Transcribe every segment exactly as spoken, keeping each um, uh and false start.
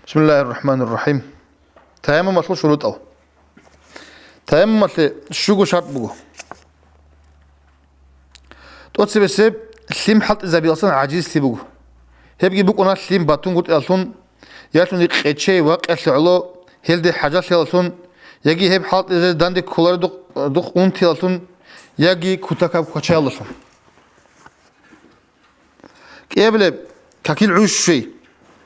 Бисмиллагьир рахӀманир рахӀим. Таяммумалъул шурутӀал. Таяммумалъе щуго шартӀ буго. ТӀоцебесеб лъим хӀалтӀизабиялдасан гӀажизлъи буго. Гьебги букӀуна лъим батунгутӀияллъун, ялъуни къечей вакъиялъе гӀоло, гьелде хӀажалъияллъун, яги гьеб хӀалтӀизе данде кколаредухъ унтияллъун, яги кутакаб квачаялдалъун. КӀиабилеб, какил гӀуж щвей.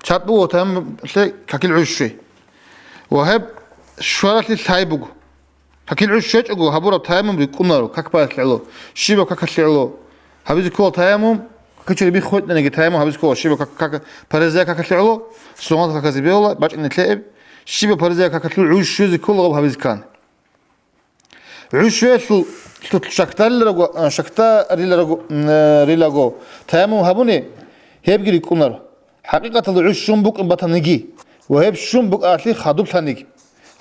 ШартӀ буго таяммумалъе какил гӀуж щвей. Ва гьеб щваралъе лъай буго. Какил гӀуж щвечӀого гьабураб таяммум рикӀкӀунаро, как баялъе гӀоло, щибаб какалъе гӀоло. Гьабизе ккола таяммум, какичури биххуйтӀаниги таяммум гьабизе ккола, щибаб как, как, паризаяб какалъе гӀоло, сунгъат каказе бегьула, бачӀине лъеэб, щибаб паризаяб какалъул гьабизе ккан. ГӀуж щвеялъул шактариларого, а, шактариларого, м, э, рилаго таяммум гьабуни, гьебги рикӀкӀунаро. ХӀакъикъаталда гӀуж щун букӀин батаниги ва гьеб щун букӀалъи хадур лъаниги.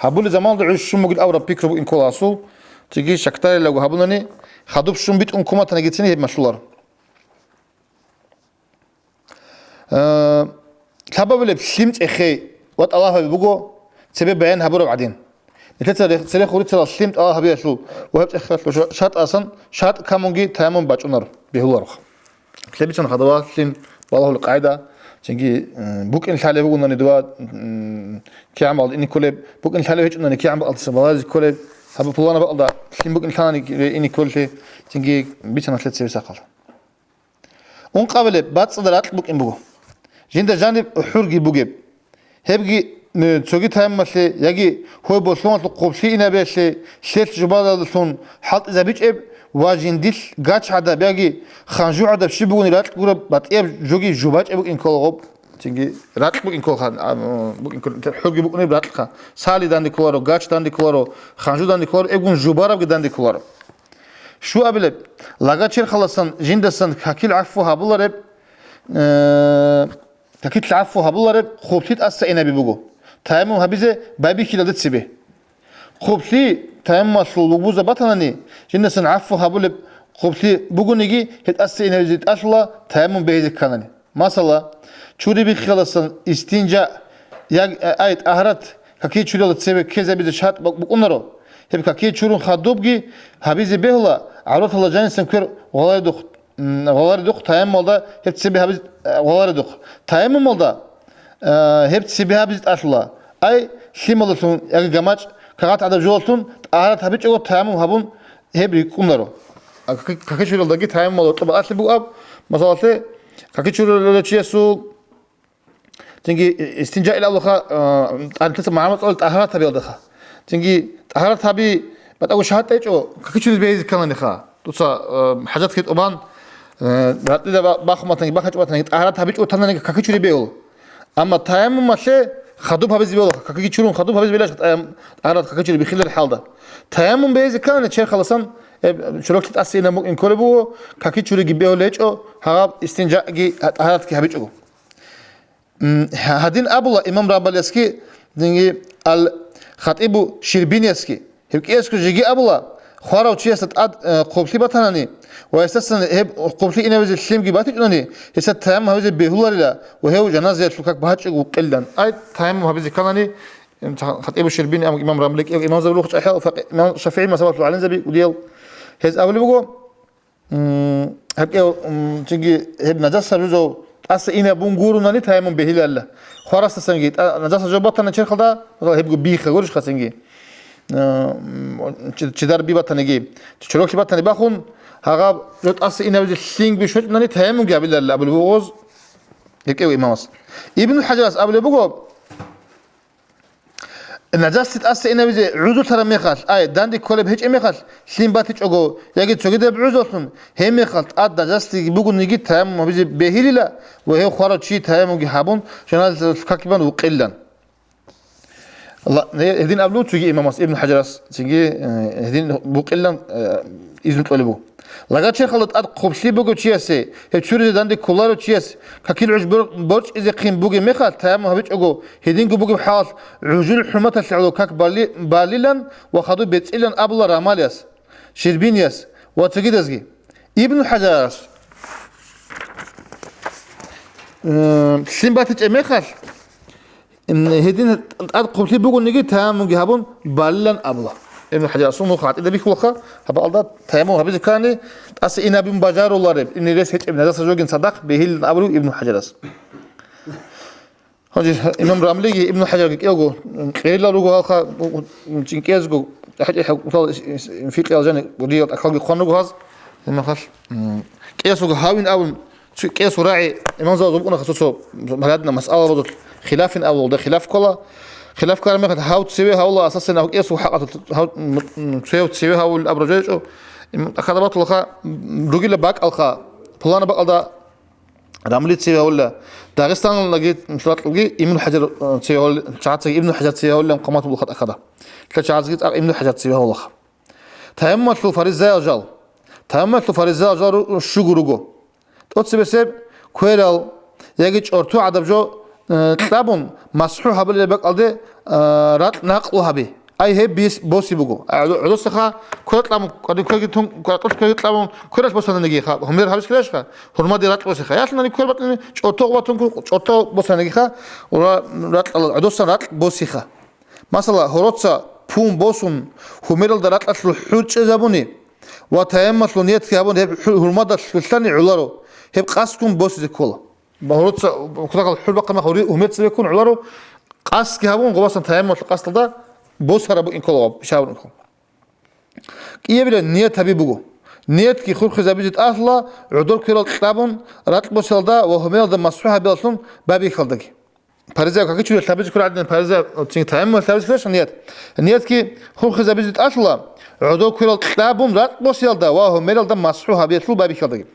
Гьабулеб заманалда гӀуж щун бугин абураб пикру букӀин ккола асул, цинги шактарилаго гьабунани, хадуб щун битӀун ккун батанигицин гьеб малъуларо. Э, лъабабилеб лъим цӀехей ва тӀалаб гьаби буго, цебе баян гьабураб гӀадин. Нилъеца цере хурицарал лъим тӀалаб гьабиялъул ва гьеб цӀехелъул ша-, шартӀасан шартӀ камунги таяммум бачӀунар бегьуларо. Лъебицун хадава лъим балагьул къайда, цинги, э, букӀин лъалеб бугунани дова, м, кигӀан бакӀалда ине кколеб, букӀин лъалеб гьечӀунани кигӀан бакӀалдаса балагьизе кколеб, гьаб пулана бакӀалда лъим букӀин лъанани ине кколелъи, цинги бицана лъеца гьеб сахал. Ункъабилеб бацӀцӀадаб ракь букӀин буго. Жинда жаниб хӀурги бугеб. Гьебги, э, цоги таяммалъе яги гьой болъуналъул хъублъи инабиялъе лъелъ жубадалдалъун хӀалтӀизабичӀеб ва жиндилъ гач гӀадаб яги ханжу гӀадаб щиб бугони ракь гураб батӀияб жоги жубачӀеб букӀин ккола гъоб. Цинги ракь букӀин кколха, а, букӀин ккол-, хӀурги букӀунеб ракьха. Сали данде кколаро, гач данде кколаро, ханжу данде кколаро, эбгун жубарабги данде кколаро. Щуабилеб, лага черхаласан жиндасан какил гӀафу гьабулареб, э, какил гӀафу гьабулареб хъублъи тӀаса инаби буго, таяммум гьабизе байбихьилалде цебе. Хъублъи таяммумалъул лугбузаб батанани, жиндасан гӀафу гьабулеб хъублъи бугониги, гьеб тӀаса инабизе тӀалъула таяммум бегьизе кканани. Масала, чури биххаласан истинжа, я, ай, тӀагьарат какие чурияла цебе ккезабизе шартӀ букӀунаро. Гьеб какие чурун хадубги гьабизе бегьула, гӀавраталда жанисан квер гъоларидухъ, м, гъоларидухъ, таяммумалда гьеб цебе гьабиз-, гъоларидухъ. Таяммумалда, э, гьеб цебе гьабизе тӀалъула. Ай, лъималдалъун яги гамачӀ, кагъат гӀадаб жолалъун тӀагьарат гьабичӀого таяммум гьабун, гьеб рикӀкӀунаро. А как-, какичуралдаги таяммумал гьоркьоб бакӀалъи бугеб, масалалъе, какичуралев чиясул, цинги истинжа ил абулаха, а, тӀанлъица магӀна цӀалул тӀагьарат гьабиялдаха. Цинги тӀагьарат гьаби батӀаго шагьат тӀечӀо, какичуризе бегьизе ккананиха. Дуца, а, хӀажат хитӀубан, а, ратӀлида ба-, бахун батанги, бахачӀун батанги, тӀагьарат гьабичӀо тананиги какичури бегьул. Амма таяммумалъе хадуб гьабизе бегьулаха, какичурун хадуб гьабизе бегьулаша, таям-, тӀагьарат какичури биххилар хӀалда. Таяммум бегьизе кканани черхаласан, э, чороклъи тӀаса инаб букӀин кколеб буго, какичуриги бегьулеб гьечӀо, гьаб истинжаги, а, тӀагьаратги гьабичӀого. М, гьа-, гьадин абула имам Рамбалиясги, динги ал-Хатибу Ширбиниясги. Гьеб кӀиясго жеги абула, хварав чиясда тӀад, э, хъублъи батанани ва гьесдасан гьеб хъублъи инабизе лъимги батичӀунани, гьесда таяммум гьабизе бегьуларила ва гьев жаназаялъул как бачӀого вукъилан. Ай, таяммум гьабизе кканани, м, ца-, Хатибу Ширбини, ам-, имам Рамбали кӀияб имамзаби рухъ чӀахӀиял, факъи-, имам ШафигӀи мазгьабалъул гӀалимзаби кӀудиял, гьез абулеб буго, м, гьеб кӀияв, м, цинги гьеб нажасаб жузав тӀаса инабун гурунани таяммум бегьиларила. Хварасдасанги тӀа-, нажасаб жо батана черхалда, масала, гьебго бихха гурищха цинги. Э, м, чи-, чидар би батаниги, чороклъи батани бахун, гьагъаб жо тӀаса инабизе лъимги щвечӀунани таяммумги гьабиларила абулеб буго гьеб кӀияв имамас. Ибн ХӀажарас абулеб буго, нажасти тӀаса инабизе гӀузурлъараб мехалъ, ай, данде кколеб гьечӀеб мехалъ, лъим батичӀого яги цогидаб гӀузралъун, гьеб мехалъ тӀад нажасти бугониги таяммум гьабизе бегьилила ва гьев хварав чи таяммумги гьабун, жаназаялъул как бан вукъилан. Ла-, гьедин абулев цоги имамас Ибн ХӀажарас, цинги, э, гьедин букъилан, э, изну кьолеб буго. Лага черхалда тӀад хъублъи бугев чиясе, гьеб чуризе данде кколарев чияс какил гӀуж бор-, борчӀизехъин бугеб мехалъ, таяммум гьабичӀого, гьединго бугеб хӀалалъ гӀужул хӀурматалъе гӀоло как бали-, балилан ва хадуб бецӀилан абула Рамалияс, Ширбинияс ва цогидазги. Ибн ХӀажарас, э, лъим батичӀеб мехалъ, Ин гьедин тӀад хъублъи бугониги, таяммумги гьабун балилан абула. Ибн ХӀажар асул нух гӀатӀида бихьулаха, гьаб алда таяммум гьабизе ккани, тӀаса инабин бажарулареб, ин рес гьечӀеб нажаса жогин цадахъ бегьилин абулев Ибн ХӀажарас. Гьанже имам Рамлиги Ибн ХӀажарги кӀиявго кьерилал руго гьалха, чӀинкӀезго, хӀечӀехӀе фикъиял жани, диял тӀахьалги хъван руго гьаз. Гьеб мехалъ, м, кӀиясго гьавин абун, цо кӀиясго рагӀи имамзабаз букӀунаха цо-цо гьадина масъала базулъ хилафин абулда хилаф ккола. Хилаф ккараб мехалъ гьав цеве гьавула асасан гьав кӀиясго хӀакъаталъ гьав, м, м, цояв цеве гьавулин абураб жо гьечӀо. М, тӀахьалда батулаха, ругила бакӀалха, пулана бакӀалда Рамли цеве гьавула. Дагъистаналдаги, мисалалги, Ибн ХӀажар, э, цеве гьавула, чагӀацаги Ибн ХӀажар цеве гьавулилан хъамат буго хатӀахъада. Лъа чагӀазги цӀакъ Ибн ХӀажар цеве гьавулаха. Таяммумалъул фаризаял жал. Таяммумалъул фаризаял жал ру-, щуго руго. ТӀоцебесеб кверал яги чӀорто гӀадаб жо, э, кьабун, масхӀу гьабулеб бакӀалде, э, ракь накълу гьаби. Ай гьеб бис-, боси буго. Ай, гӀодо-, гӀодосаха квер кьабун, квер-, квеги тун, квер-, квеги кьабун, квералъ босананигиха, гьумер гьабиз ккелаха, гьурмаде ракь босиха. Ялъунани квер батани, чӀорто гъубатун, чӀорто босананигиха, ура, ракьалда, гӀодосан ракь босиха. Масала, гьороца пун босун, гьумералда ракьалъул хӀур чӀезабуни ва таяммалъул ниятги гьабун, гьеб хӀу-, гьурмада лъугьани гӀоларо, гьеб къасдгун босизе ккола. Гьороца, кутакал хӀур бахъана гьори гьумер цебеккун гӀоларо, къасдги гьабун, гъобасан таяммулъ къасдалда босараб букӀин ккола ва шагьурухъ. КӀиябилан ният гьаби буго. Ниятги хурхизабизе тӀалъула, гӀодор кверал кьабун, ракь босиялда ва гьумералда масхӀу гьабияллъун байбихьалдаги. Паризаяб какичурел лъабизе ккургӀадин, паризаяб, цин таяммул лъабизе ккуращ ният. Ниятги хурхизабизе тӀалъула, гӀодор кверал кьабун, ракь босиялда ва гьумералда масхӀу гьабияллъул байбихьалдаги.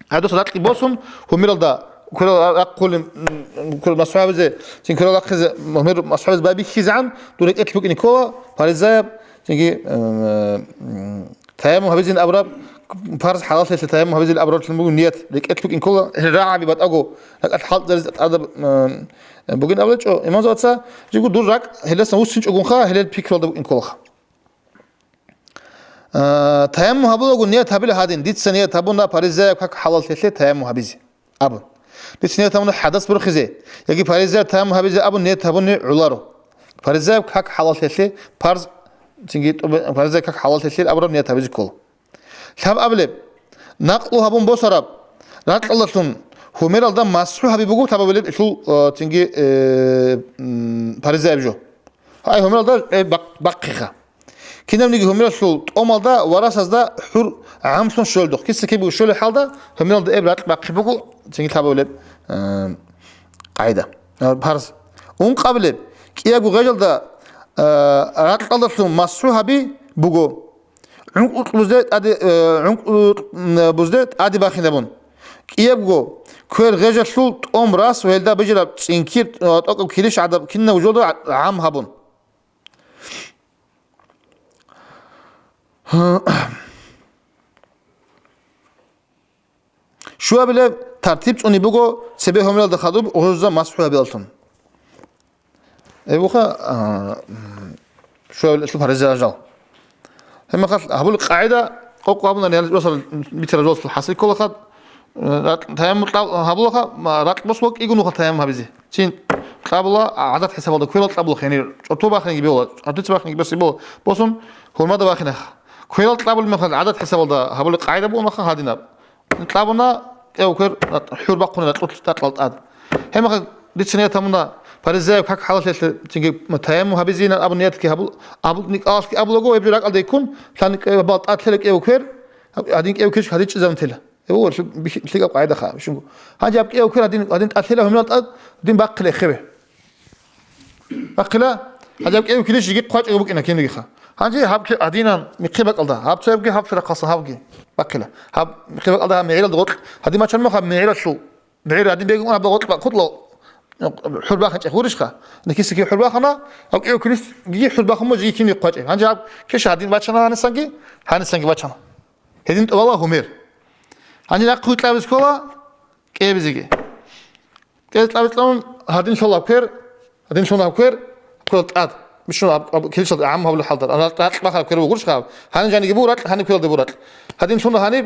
Гьадус ракьги босун, гьумералда кверал рахъулин, м, кверал масхӀу гьабизе, цин кверал рахъизе, гьумер масхӀу гьабизе байбихьизегӀан, дур рекӀелъ букӀине ккола, паризаяб, цинги, м, м, таяммум гьабизин абураб, парз хӀалалъелъе таяммум гьабизил абураллъун бугин ният, рекӀелъ букӀин ккола, гьел рагӀаби батӀаго, ракӀалъ хӀалтӀизаризе тӀадаб, м, бугин абулечӀо, имамзабаца, жиго дур ракӀ гьелдасан вуссинчӀогунха, гьелел пикралда букӀин кколаха. А, таяммум гьабулаго ният гьабила гьадин, дица ният гьабуна паризаяб как хӀалалъелъе таяммум гьабизе абун. Дица ният гьабуна хӀадас борхизе, яги паризаяб таяммум гьабизе абун ният гьабуни гӀоларо. Паризаяб как хӀалалъелъе, парз, цинги тӀубе-, паризаяб как хӀалалъелъе абураб ният гьабизе ккола. Лъаб абулеб, накълу гьабун босараб, ракьалдалъун гьумералда масхӀу гьаби буго лъаб абулеб, лъул, э, цинги, э, м, паризаяб жо. Гьай, гьумералда, э, бахъ-, бахъиха. Кинабниги гьумералъул тӀомалда ва расазда хӀур гӀамлъун щолдухъ. Киса-кибего щолеб хӀалда гьумералда эб ракь бахъи буго, цинги лъаб абулеб, э, къагӀида. Э, парз. Ункъабилеб, кӀиябго гъежалда, э, ракьалдалъун масхӀу гьаби буго. ГӀункӀукь бузде тӀаде, э, гӀункӀукь, м, бузде тӀаде бахинабун. КӀиябго квер гъежалъул тӀом рас ва гьелда бижараб цӀинкир, э, тӀокӀаб килищ гӀадаб кинаб жоялда гӀам гьабун. Щуабилеб тартиб цӀуни буго цебе гьумералда хадуб гъужза масхӀу гьабияллъун. Эбуха, а, м, щуабилеб париза ажал. Гьебмехалъ гьабул къагӀида къокъ гьабуна, росал битара жолсул хӀасил кколаха, э, ракь-, таяммул кьаб-, гьабулаха, ма, ракь босула кӀиго нуха таяммул гьабизе. Цин кьабула гӀадат хӀисабалда, кверал кьабулаха, яни чӀорто бахинги бегьула, гӀадуц бахинги бес бегьула, босун, гьурмада бахинаха. Кверал кьабулеб мехалъ гӀадат хӀисабалда гьабулеб къагӀида бугонаха гьадинаб. Кьабуна, кӀев квер хӀур бахъуна ракьул-, ракьал тӀад. Гьебмехалъ дица ният гьабуна, паризаяб как хӀалалъелъе цинги таяммум гьабизейилан абун ниятги гьабул-, абу-, никъалалъги абулаго, гьеб жо ракьалда йиккун, лъан кӀев-, бал тӀад лъела кӀев квер, гьадин кӀев квер гьадин чӀезабун тела. Гьев лъу-, бихьи-, лъикӀаб къагӀидаха, бищунго. Гьанже гьаб кӀев квер гьадин, гьадин тӀад лъела гьумерал тӀад, гьадин бахъила эхеве. Бахъила, гьадаб кӀев килищ жеги хъвачӀого букӀина кинигиха. Гьанже гьаб ки-, гьадинан михъи бакӀалда, гьаб цоябги, гьаб цо рахъалъа гьабги. Бахъила. Гьаб михъи бакӀалда гьаб мегӀиралда гъоркь, гьадин бачан муха мегӀиралъул, мегӀир гьадин бегун аб гъоркь бахъудло, хӀур бахинчӀеб гьурищха? Никиса ки хӀур бахана, гьаб кӀев килищ жеги хӀур бахун жеги кин хъвачӀеб. Гьанже гьаб киша гьадин бачана гьанисанги, гьанисанги бачана. Гьедин тӀубала гьумер. Гьанже нахъ кьабиз ккола, кӀебизеги. КӀел кьабиз кьабун, гьадин лъола квер, гьадин лъуна квер, квер тӀад. Бищун аб-, аб-, килищал гӀам гьабулеб хӀалда. Ана ракь бахараб квер бугурищ гьаб. Гьанин жаниги буго ракь, гьаниб квералде буго ракь. Гьадин лъуна гьаниб,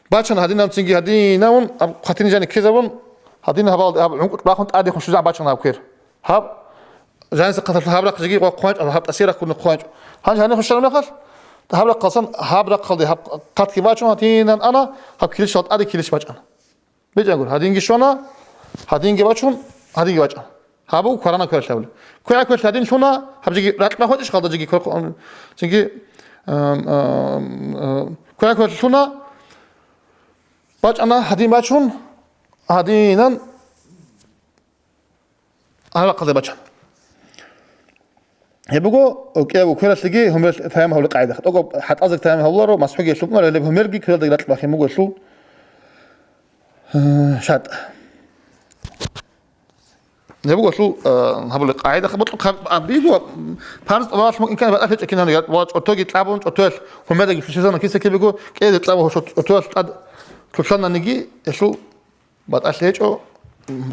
бачана гьадин намцинги гьадин авун, аб-, хъатин жани ккезабун, гьадин гьабалде аб-, гӀункӀукь бахун тӀадехун щвезегӀан бачана гьаб квер. Гьаб, жаниса хъаталъ гьаб рахъ жеги хъванчӀ, гьаб тӀасияб рахъ хъванчӀ. Гьанже гьаниб хвешараб мехалъ, гьаб рахъалсан гьаб килищал тӀаде килищ бачун гьадинан ана, гьаб килищал тӀаде килищ бачӀана. БичӀчӀангур, гьадинги щвана, гьадинги бачун, гьадинги бачӀана. Гьаб буго кваранаб квералъ абулеб. КвегӀаб квералъ гьадин лъуна, гьаб жеги ракь бахъ бачӀищ, гьалда жеги квер-, жеги, ам, ам, ам, квегӀаб квералъ лъуна, бачӀана гьадин бачун, гьадинан гьаб рахъалде бачана. Гьеб буго, кӀиябго квералъеги гьумералъ таяммум гьабулеб къагӀида. ТӀокӀаб хӀатӀазеги таяммум гьабуларо, масхӀуги лъукӀунаро, гьелеб гьумерги квералдаги ракь бахъин буго гьелъул, э, шартӀ. Гьеб буго гьелъул, э, гьабулеб къагӀида. Бокьухъаб, а, биго, парз тӀубалъ мукӀин ккани батӀалъ гьечӀо кинан, ва чӀотоги кьабун, чӀотоялъ гьумерги лъугьинчӀезабун киса кибего, кӀиябго кьабун гьечӀо, чӀотоялъ тӀад лъугьанданиги гьелъул БатӀалъи гьечӀо,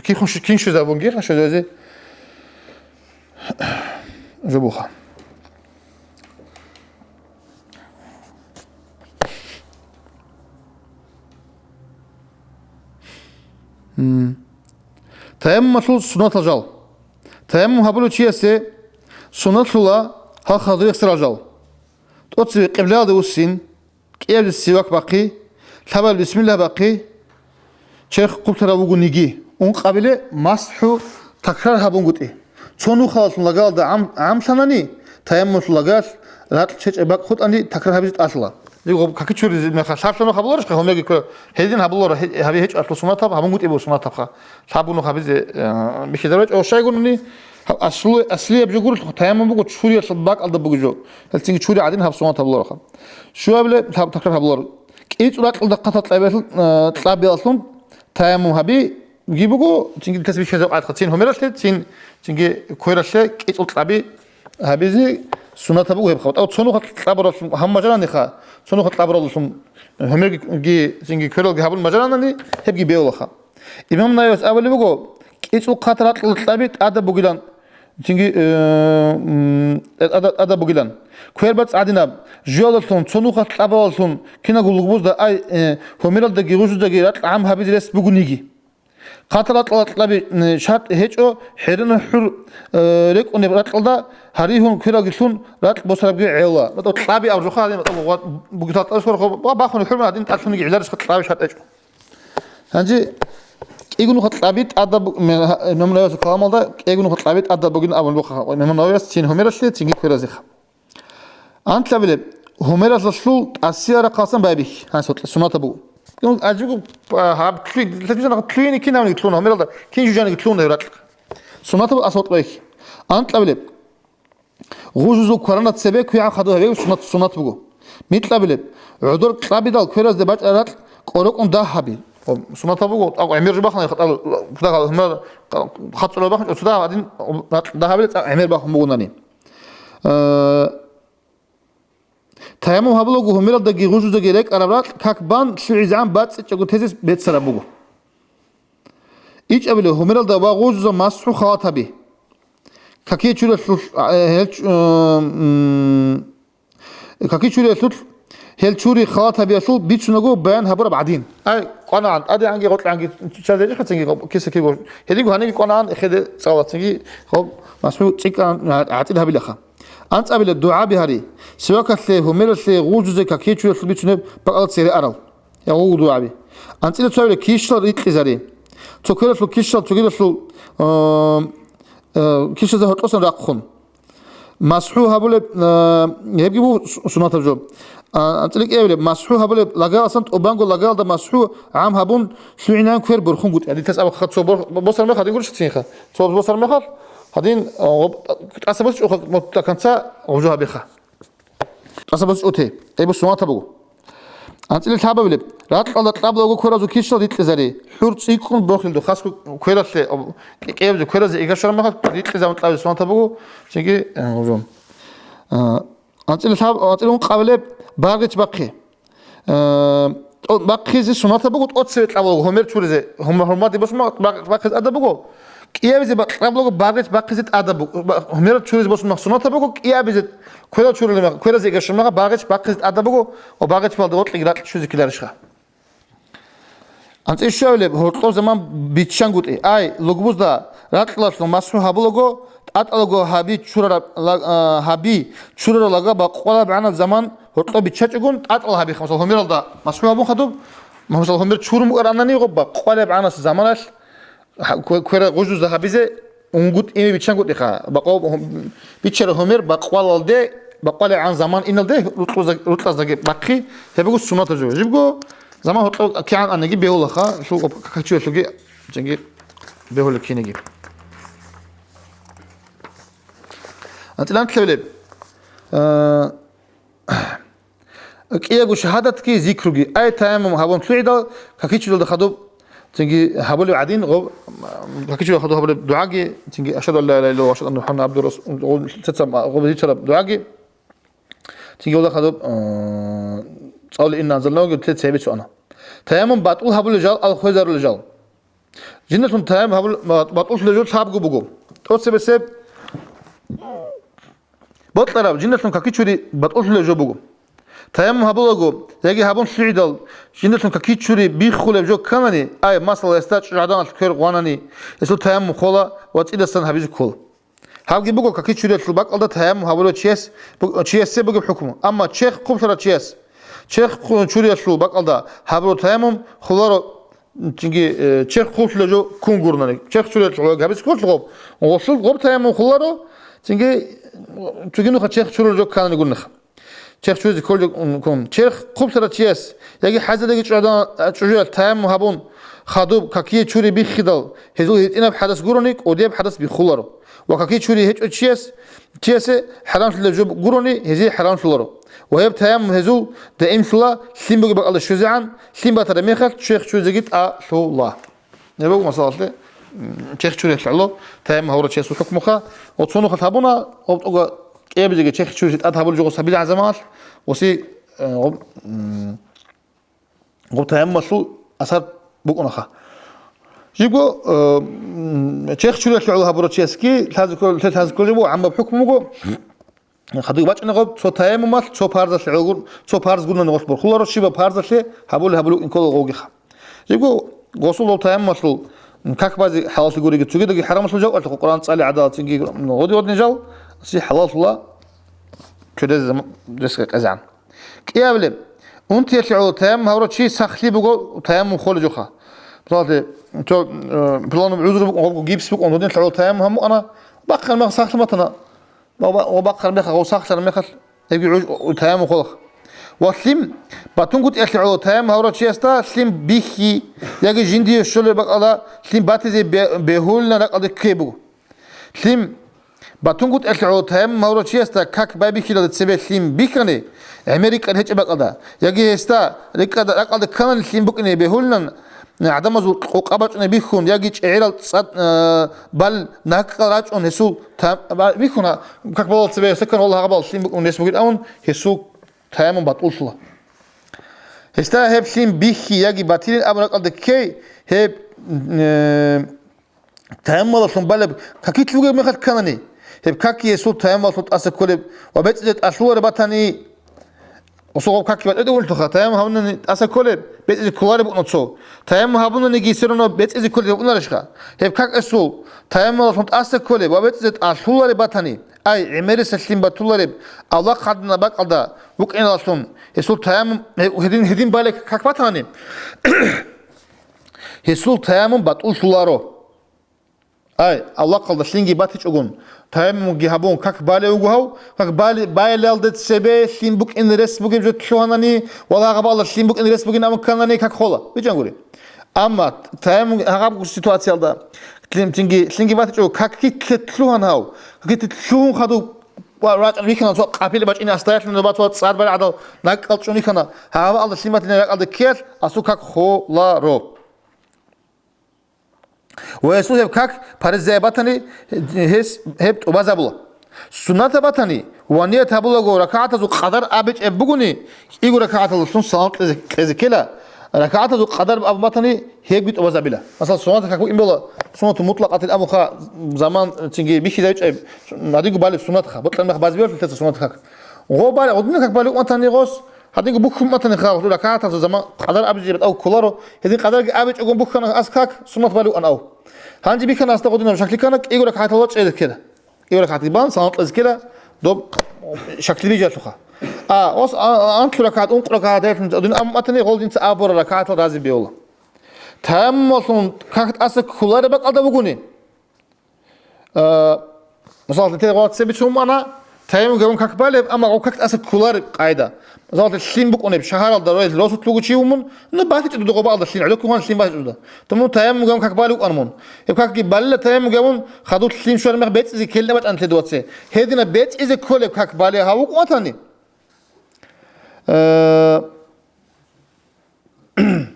кихун щи-, кин щвезабунги, ха, щвезазе. Жо буха. М. Таяммумалъул суннатал жал. Таяммум гьабулев чиясе суннатлъула гьал хадур яхсарал жал. ТӀоцебе къиблаялде вуссин, кӀиабилеб сивак бахъи, лъабабилеб бисмиллагь бахъи, черх хъублъарав вугониги, ункъабилеб масхӀу такрар гьабунгутӀи. Цо нухалалъун лагалда гӀам-, гӀамлъанани, таяммумалъул лагалъ ракь чечӀеб бакӀ хутӀани такрар гьабизе тӀалъула. Дигъо каки чуризе мехалъ лъаб лъабаб гьабуларищха гьумерги ккола? Гьедин гьабуларо, гье-, гьабизе гьечӀо аслу суннатаб, гьабунгутӀи буго суннатабха. Лъаб буго гьабизе, э, бихьизараб гьечӀо, щайгурони, гьаб аслу-, аслияб жо гурелъул, таяммум буго чуриял бакӀалда бугеб жо. Гьелцинги чури гӀадин гьаб суннат гьабулароха. Щуабилеб гьаб такрар гьабуларо. КӀицӀул ракьалда хъатал кьабиялъун, э, кьабиялъун таяммум гьабиги буго, цинги тасбихӀ гьезаб къайдха, цин гьумералъе, цин, цинги квералъе кӀицӀул кьаби гьабизе суннатаб буго гьеб хабар. ТӀав цо нуха кьабураллъун гьабун бажараниха, цо нуха кьабураллъун гьумерги цинги квералги гьабун бажаранани, гьебги бегьулаха. Имам Нававияс абулеб буго, кӀицӀул хъатал ракьалда кьаби тӀадаб бугилан, цинги, э, м, тӀада-, тӀадаб бугилан. Квер бацӀ гӀадинаб, жуялдалъун, цо нухалъ кьабалалъун, киналго лугбузда, ай, э, гьумералдаги гъужуздаги ракь гӀам гьабизе рес бугониги. Хъатал ракьалда кьаби, э, шартӀ гьечӀо, хӀеренал хӀур, э, рекӀунеб ракьалда гьаригьун квералги лъун ракь босарабги гӀела. МатӀа кьаби абураб жоха гьадин, матӀа бугитал тӀасхор хо-, ва бахун хӀурман гьадин тӀалъуниги гӀиларищха кьаби шартӀ гьечӀо. Гьанже кӀиго нуха кьаби тӀадаб бу-, ме-, гьа-, Имам Нававиясул каламалда кӀиго нуха кьаби тӀадаб бугин абун буха, Имам Нававияс цин гьумералъе, цинги кверазеха. Анлъабилеб, гьумералъул тӀасияб рахъалсан байбихь, гьанс гьоркье суннатаб буго. Кин ажибго, а, гьаб лъуй-, лъуй-, лъуйине кинавниги лъуна, гьумералда кин жужаниги лъуна гьеб ракь. Суннатаб ас гьоркье байбихь. Анкьабилеб, гъужузул кваранаб цебе квегӀаб хадур гьабиги суннат, суннат буго. Микьабилеб, гӀодор кьабидал кверазде бачӀараб ракь кӀорокӀун дагь гьаби. О, суннатаб буго, тӀакӀ гӀемер жо бахъана, хатӀал, кутакал гьумер, хатӀ цӀула бахъана, цо дагь гьадин, ракь дагь гьабилеб цӀакъ гӀемер бахъун бугонани. Э, таяммум гьабулаго гьумералдаги гъужуздаги рекӀараб ракь как бан лъугӀизегӀан бацӀцӀичӀого тезе беццараб буго. ИчӀабилеб, гьумералда ва гъужузда масхӀу халат гьаби. Какие чуралъул, э, гьел чу-, э, м, какие чуралъул, гьел чури халат гьабиялъул бицунаго баян гьабураб гӀадин. Ай, кӀванагӀан, тӀадегӀанги гъоркьегӀанги чӀезабичӀо цинги киса киго. Гьединго гьаниги кӀванагӀан, эхеде цӀалацинги, гьоб масхӀу цӀикӀкӀан гӀатӀид гьабилаха. АнцӀабилеб дугӀаби гьари. Сивакалъе, гьумералъе, гъужузе, какие чуралъул бицунеб бакӀалда цере арал. Я гъугу дугӀаби. АнцӀила цоабилеб кишлал рикьизари. Цо квералъул кишлал цогидалъул, э, э, кишлазе гьоркьосан рахъун. МасхӀу гьабулеб, э, гьебги буго су-, суннатаб жо. А, анцӀила кӀиабилеб, масхӀу гьабулеб лагаялдасан тӀубанго лагаялда масхӀу гӀам гьабун, лъугӀинан квер борхунгутӀи. Гьадин тас абаха цо бор-, босар мехалъ, гьадин гурищ цинха. Цо босар мехалъ, гьадин, э, гъоб-, тӀаса босичӀо, мотта канца гъужу гьабиха. ТӀаса босичӀоте, гьеб суннатаб буго. АнцӀила лъабабилеб, ракьалда кьабулаго кверазул кишлал рикьизари, хӀур цӀикӀкӀун борхилда хасго квералъе, кӀе-, кӀиябизе кверазе игашараб мехалъ рикьизабун кьабизе суннатаб буго, цинги, э, гъужун. Э, анцӀила лъаб-, анцӀила ункъабилеб, баргъич бахъи. Э, тӀо-, бахъизе суннатаб буго тӀоцебе кьабулаго гьумер чуризе, гьум-, гьумералде босун мах-, бах-, бахъизе тӀадаб буго. КӀиябизе ба-, кьабулаго баргъич бахъизе тӀадаб буго. Ба-, гьумерал чуризе босун мах суннатаб буго, кӀиябизе кверал чурулеб мах-, кверазе игашун мах баргъич бахъизе тӀадаб буго, ва баргъич балда гъоркьеги ракь щвезе ккеларищха. АнцӀила щуабилеб, гьоркьоб заман биччангутӀи. Ай, лугбузда ракьалъун масхӀу гьабулаго, тӀатӀалаго гьаби чурараб ла-, а, гьаби чурараб лага бакъвалеб гӀанасеб заман гьоркьоб биччачӀогун, тӀатӀал гьабиха. Масал, гьумералда масхӀу гьабун хадуб, масал, гьумер чурун букӀаранани гъоб бакъвалеб гӀанасеб заманалъ, гьа-, кве-, квере гъужузда гьабизе унгутӀ ине биччангутӀиха. Бакъо-, гьум-, биччараб гьумер бакъвалалде, бакъвалеб гӀан заман иналде рукьузда-, рукьаздаги бахъи, гьеб буго суннатаб жо. Жибго заман гьоркьоб кигӀан аниги бегьулаха, лъугъа какачуялъулги цинги бегьулеб киниги. АнцӀила анлъабилеб. А, кӀиябго шагьадатги зикруги. Ай, таяммум гьабун лъугӀидал, какичуялда хадуб, цинги гьабулеб гӀадин, гъоб, какичуялда хадуб гьабулеб дугӀаги, цинги ашгьаду ан ла илагьа иллаллагь ва ашгьаду анна МухӀаммадан гӀабдугьу ва расулугьу, цецаб гъоб зикрараб дугӀаги, цинги гьалда хадуб, а, цӀалули инна анзалнагьуги цебе цоана. Таяммум батӀул гьабулел жал, ал хвезарулел жал. Жиндалъун таяммум гьабул-, батӀулъулеб жо лъабго буго. ТӀоцебесеб бокьараб жиндалъун какичури батӀулъулеб жо буго. Таяммум гьабулаго яги гьабун лъугӀидал жиндалъун какичури биххулеб жо кканани, ай, масала, гьесда чӀужугӀаданалъ квер гъванани, гьесул таяммум хола ва цӀидасан гьабизе ккола. Гьабги буго какичуриялъул бакӀалда таяммум гьабулев чияс, бу-, чиясе бугеб хӀукму. Амма черх хъублъарав чияс черх хъу-, чуриялъул бакӀалда гьабураб таяммум хуларо, цинги, э, черх хъублъулеб жо ккун гурони. Черх чуриялъул гьабизе кколъ гъоб, гъосул гъоб таяммум хуларо, цинги, цоги нуха черх чурулеб жо кканани гурони. Черх чуризе кколеб жо ккун. Черх хъублъарав чияс яги хӀайзалъ яги чӀужугӀадан-, чӀужуялъ таяммум гьабун хадуб какие чури биххидал, гьезул гьитӀинаб хӀадас гурони, кӀудияб хӀадас биххуларо. Ва какие чури гьечӀев чияс, чиясе хӀарамлъулеб жо гурони, гьезие хӀарамлъуларо. Ва гьеб таяммум гьезул даимлъула, лъим бугеб бакӀалда щвезегӀан, лъим батараб мехалъ черх чуризеги тӀалъула. Гьеб буго масалалъе, м, черх чуриялъе гӀоло таяммум гьабурав чиясул хӀукмуха. Ва цо нухалъ гьабуна, гъоб тӀуга кӀиабизеги черх чуризе тӀад гьабулеб жо гъос гьабилеб заманалъ, гъоси, э, гъоб, м, гъоб таяммумалъул асар букӀунаха. Жибго, э, м, черх чуриялъе гӀоло гьабурав чиясги лъазе ккол-, лъе лъазе кколеб буго, гӀаммаб хӀукму буго. Хадуб бачӀунеб гъоб цо таяммумалъ цо парзалъе гӀоло гур-, цо парз гурони гъолъ борхуларо, щибаб парзалъе гьабулеб гьабулеб букӀин ккола гъогиха. Жибго гъосул гъоб таяммумалъул как базе хӀалаллъи гуриги, цогидаги хӀарамалъул жавабалъухъ Къуръан цӀали гӀадалцинги гъоди-гъодин жал, си хӀалаллъула чурезе зам-, рес къезгӀан. КӀиабилеб, унтиялъе гӀоло таяммум гьабурав чи сахлъи буго таяммум холеб жоха. Мисалалъе, цо, э, пуланаб гӀузру букӀун, гъобго гипс букӀун, гьудинлъи гӀоло таяммум гьабун букӀана, бахъана мехалъ сахлъи батана. Ва ба-, ва бахъараб мехалъ, гъов сахлъараб мехалъ, гьебги гӀуж-, таяммум холаха. Ва лъим батунгутӀиялъе гӀоло таяммум гьабурав чиясда лъим бихьи, яги жиндие щолеб бакӀалда лъим батизе бе-, бегьулилан ракӀалде ккей буго. Лъим батунгутӀиялъе гӀоло таяммум гьабурав чиясда как байбихьилалде цебе лъим бихьани, гӀемер рикӀкӀад гьечӀеб бакӀалда, яги гьесда рикӀкӀад-, ракӀалде кканани лъим букӀине бегьулилан, гӀадамазул къокъа бачӀунеб бихьун яги чӀегӀерал цӀад-, э, бал наккал рачӀун гьесул та-, ба-, бихьуна, как балал цебе гьесда ккан, валлагь, гьабал лъим букӀун рес бугин абун, гьесул таяммум батӀуллъула. Гьесда гьеб лъим бихьи яги батилин абун ракӀалде ккей, гьеб, э, таяммумалъун балеб какилъ бугеб мехалъ кканани, гьеб какги гьесул таяммумалъун тӀаса кколеб ва бецӀизе тӀалъулареб батани, осо гъоб какги батӀиде унлъуха, таяммум гьабунани тӀаса кколеб, бецӀизе кколареб букӀуна цо. Таяммум гьабунаниги, все равно бецӀизе кколеб букӀунарищха? Гьеб как эсул таяммумалъун тӀаса кколеб ва бецӀизе тӀалъулареб батани, ай, гӀемерисеб лъим батулареб, авлахъ гьадинаб бакӀалда букӀиналъун, гьесул таяммум, гье-, гьедин, гьедин балеб как батани, гьесул таяммум батӀуллъуларо. Ай, авлахъалда лъимги батичӀогун, таяммумги гьабун, как балев вуго гьав? Как бали-, байалалде цебе лъим букӀин рес бугеб жо лъугьанани, валлагь, гьабала лъим букӀин рес бугин абун кканани, как хола. БичӀчӀан гури. Амма таяммум гьаб ситуациялда лъим-, лъимги, лъимги батичӀого, как китлъе лъугьан гьав? Как китлъе лъугьун хадуб ва ракӀ рихьана, цо къапиле бачӀине астаялъе нубат ва цӀар балагьадал накӀкӀал чӀун рихьана, гьабала лъим батине ракӀалде ккеялъ, асул как холаро. Ва гьесул гьеб как паризаяб батани, гьес гьеб тӀубазабула. Суннатаб батани ва ният гьабулаго ракагӀатазул къадар абичӀеб бугони, кӀиго ракагӀаталдалъун салам кьезе, кьезе ккела, ракагӀатазул къадар абун батани, гьебги тӀубазабила. Масала, суннатаб как букӀин бела, суннату мутлакъатил абунха, заман цинги бихьизабичӀеб, гьадинго балеб суннатха, бокьараб мех базе бегьулъ лъеца суннатаб как. Гъо бале, гъодинаб как балев вукӀун батани гъос, Гьадинго бухьун батани хал, ракагӀаталъул заман къадар абизе батӀав кколаро, гьедин къадарги абичӀого бухьана ас как, суннат балев ан ав. Гьанже бихьана асда гъодинаб шаклъи ккана, кӀиго ракагӀаталда чӀезе ккела. КӀиго ракагӀатги бан, салам кьезе ккела, доб шаклъи бижалъуха. А, ос, а, а, анлъу ракагӀат, ункъо ракагӀат гьелъун гьадин абун батани, гъол жинца абура ракагӀатал рази бевла. Таяммумалъун как тӀаса кколареб бакӀалда бугони. Э, мисал, те гъо цебе чумана, таяммум гьабун как балеб, амма гъо как тӀаса кколареб къайда. Мисал, лъим букӀунеб шагьаралда росулъ вуго чи вумун, ну, батичӀо дуда гъо бакӀалда лъим, гӀоло ккун лъим батичӀо дуда. Тому таяммум гьабун как балев укӀан мун. Гьеб какги балила таяммум гьабун, хадуб лъим щвараб мех бецӀизе ккелин абачӀан лъедуаце. Гьединаб бецӀизе кколеб как балев гьав вукӀун ватани. Э, м-,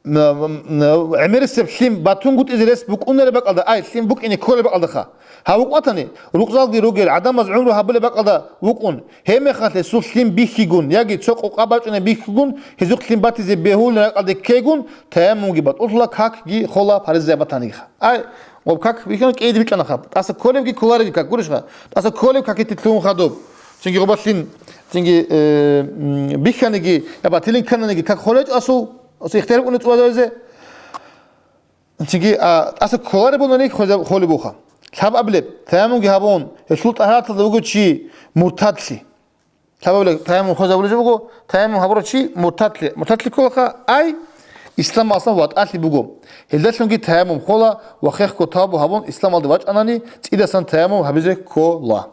м-, м-, гӀемерисеб лъим батунгутӀизе рес букӀунареб бакӀалда, ай, лъим букӀине кколеб бакӀалдаха. Гьав вукӀун ватани, рукъзалги ругел, гӀадамаз гӀумру гьабулеб бакӀалда вукӀун, гьебмехалъ гьесул лъим бихьигун яги цо къокъа бачӀунеб бихьигун, гьезухъ лъим батизе бегьулин ракӀалде ккегун, таяммумги батӀулъула, какги хола, паризаяб батаниги. Ай, гъоб как бихьана кӀиде бикьана хаб. ТӀаса кколебги кколаребги как гурищха? ТӀаса кколеб какитилъун хадуб. Цинги гъобалъин, цинги, э, м, бихьаниги, я батилин ккананиги как холечӀо асул, асул ихтияр букӀуна цӀуазаризе. Цинги, а, тӀаса кколареб бунаник хвезаб холеб буха. Лъаб аблеб, таяммумги гьабун, гьелъул тӀагьараталда вуго чи муртадлъи. Лъабабилеб таяммум хвезабулеб жо буго, таяммум гьабурав чи муртадлъи, муртадлъи кколаха, ай, исламалдасан ватӀалъи буго. Гьелдалъунги таяммум хола ва хехго тавбу гьабун, исламалде вачӀанани, цӀидасан таяммум гьабизе ккола.